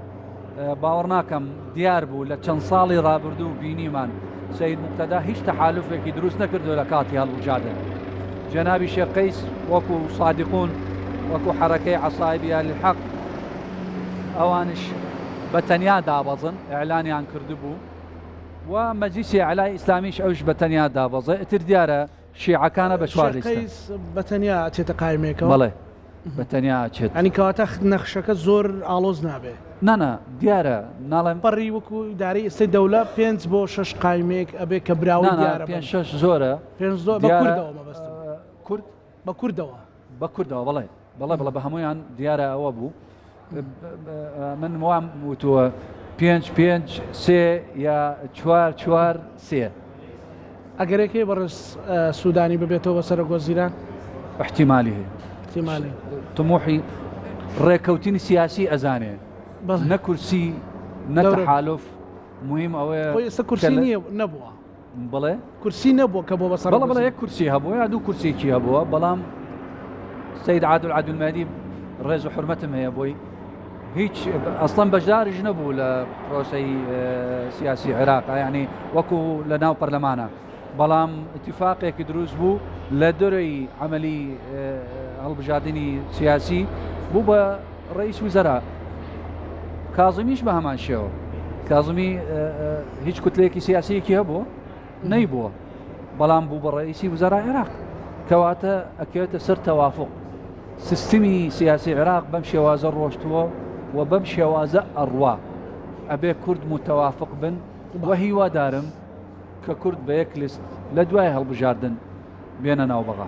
باوەڕ ناکەم دیار بوو لە چەند ساڵی ڕابردوو بینیمان سید مقتەدا هیچ تەحالفێکی دروست نەکردو لە کاتی هەڵبژاردن جەنابی شێخ قەیس وەکو سادقون وەکو حەرەکەی عەسایبی ئەهلی حەق ئەوانش بە تەنیا دابەزن ئیعلانیان کردبوو و مەجلیسی ئەعلای ئیسلامیش ئەوش بە تەنیا دابەزێ ئیتر دیارە شیعەکانە بە چوار شێخ لیستە. قەیس بە تەنیا ئەچێتە قایمێکەوە؟ بەڵێ بە تەنیا ئەچێت. یانی کەواتە نەخشەکە زۆر ئاڵۆز نابێ؟ نا نا دیارە ناڵێم. پەڕی وەکو ئیدارەی ئێستەی دەولە پێنج بۆ شەش قایمێک ئەبێ کە براوەی نا نا دیارە پێنج بن. شەش زۆرە پێنج زۆر بە دیارە کوردەوە مەبەستم. کورد؟ بە کوردەوە. بە کوردەوە بەڵێ بەڵێ بەڵێ بە هەموویان دیارە ئەوە بوو من وام وتووە پێنج پێنج سێ یا چوار چوار سێ. ئەگەرێک هەیە بەڕێز سوودانی ببێتەوە بە سەرۆک وەزیران؟ احتیمالی هەیە. احتیمالی. طموحی ڕێکەوتنی سیاسی ئەزانێ نە کورسی نە تەحالف مهم ئەوەیە خۆی ئێستا کورسی نییە نەبووە. بڵێ کورسی نەبووە کە بۆ بەسەر بەڵێ بەڵێ یەک کورسی هەبووە یا دوو کورسێکی هەبووە بەڵام سید عادل عەبدولمەهدی ڕێز و حرمەتم هەیە بۆی هیچ ئەسڵەن بەشداریش نەبوو لە پرۆسەی سیاسی عێراق یعنی وەکو لە ناو پەرلەمانە بەڵام اتفاقێکی دروست بوو لە دەرەی عملی هەڵبژاردننی سیاسی بوو بە ڕئیس وزەرا کازمیش بە هەمان شێوە کازمی هیچ کوتلەیەکی سیاسیەکی هەبوو نەیبووە بەڵام بوو بە ڕئیسی وزەرا عێراق کەواتە ئەکەوێتە سەر تەوافق سیستمی سیاسی عێراق بەم شێوازە ڕۆشتووە و بەم شێوازە ئەڕوا ئەبێ کورد متوافق بن و هیوادارم کە کورد بە یەک لیست لە دوای هەڵبژاردن بێنە ناو بەغا.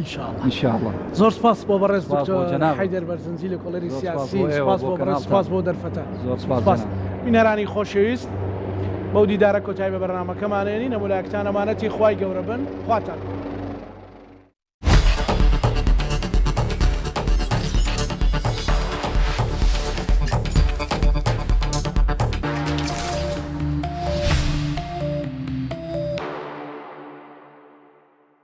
إن شاء الله إن شاء الله زۆر سپاس بۆ بەڕێز سپاس بۆ دکتۆر جەنابت. حەیدەر بەرزنجی لێکۆڵەری زۆر سپاس سیاسی بۆ ئێوە، سپاس بۆ بۆ بەڕێز کەناڵتان. سپاس بۆ دەرفەتە زۆر سپاس سپاس جەناب. بینەرانی خۆشەویست بەو دیدارە کۆتایی بە بەرنامەکەمان ئێنین هەموو لایەکتان ئەمانەتی خوای گەورە بن خواتان لەگەڵ.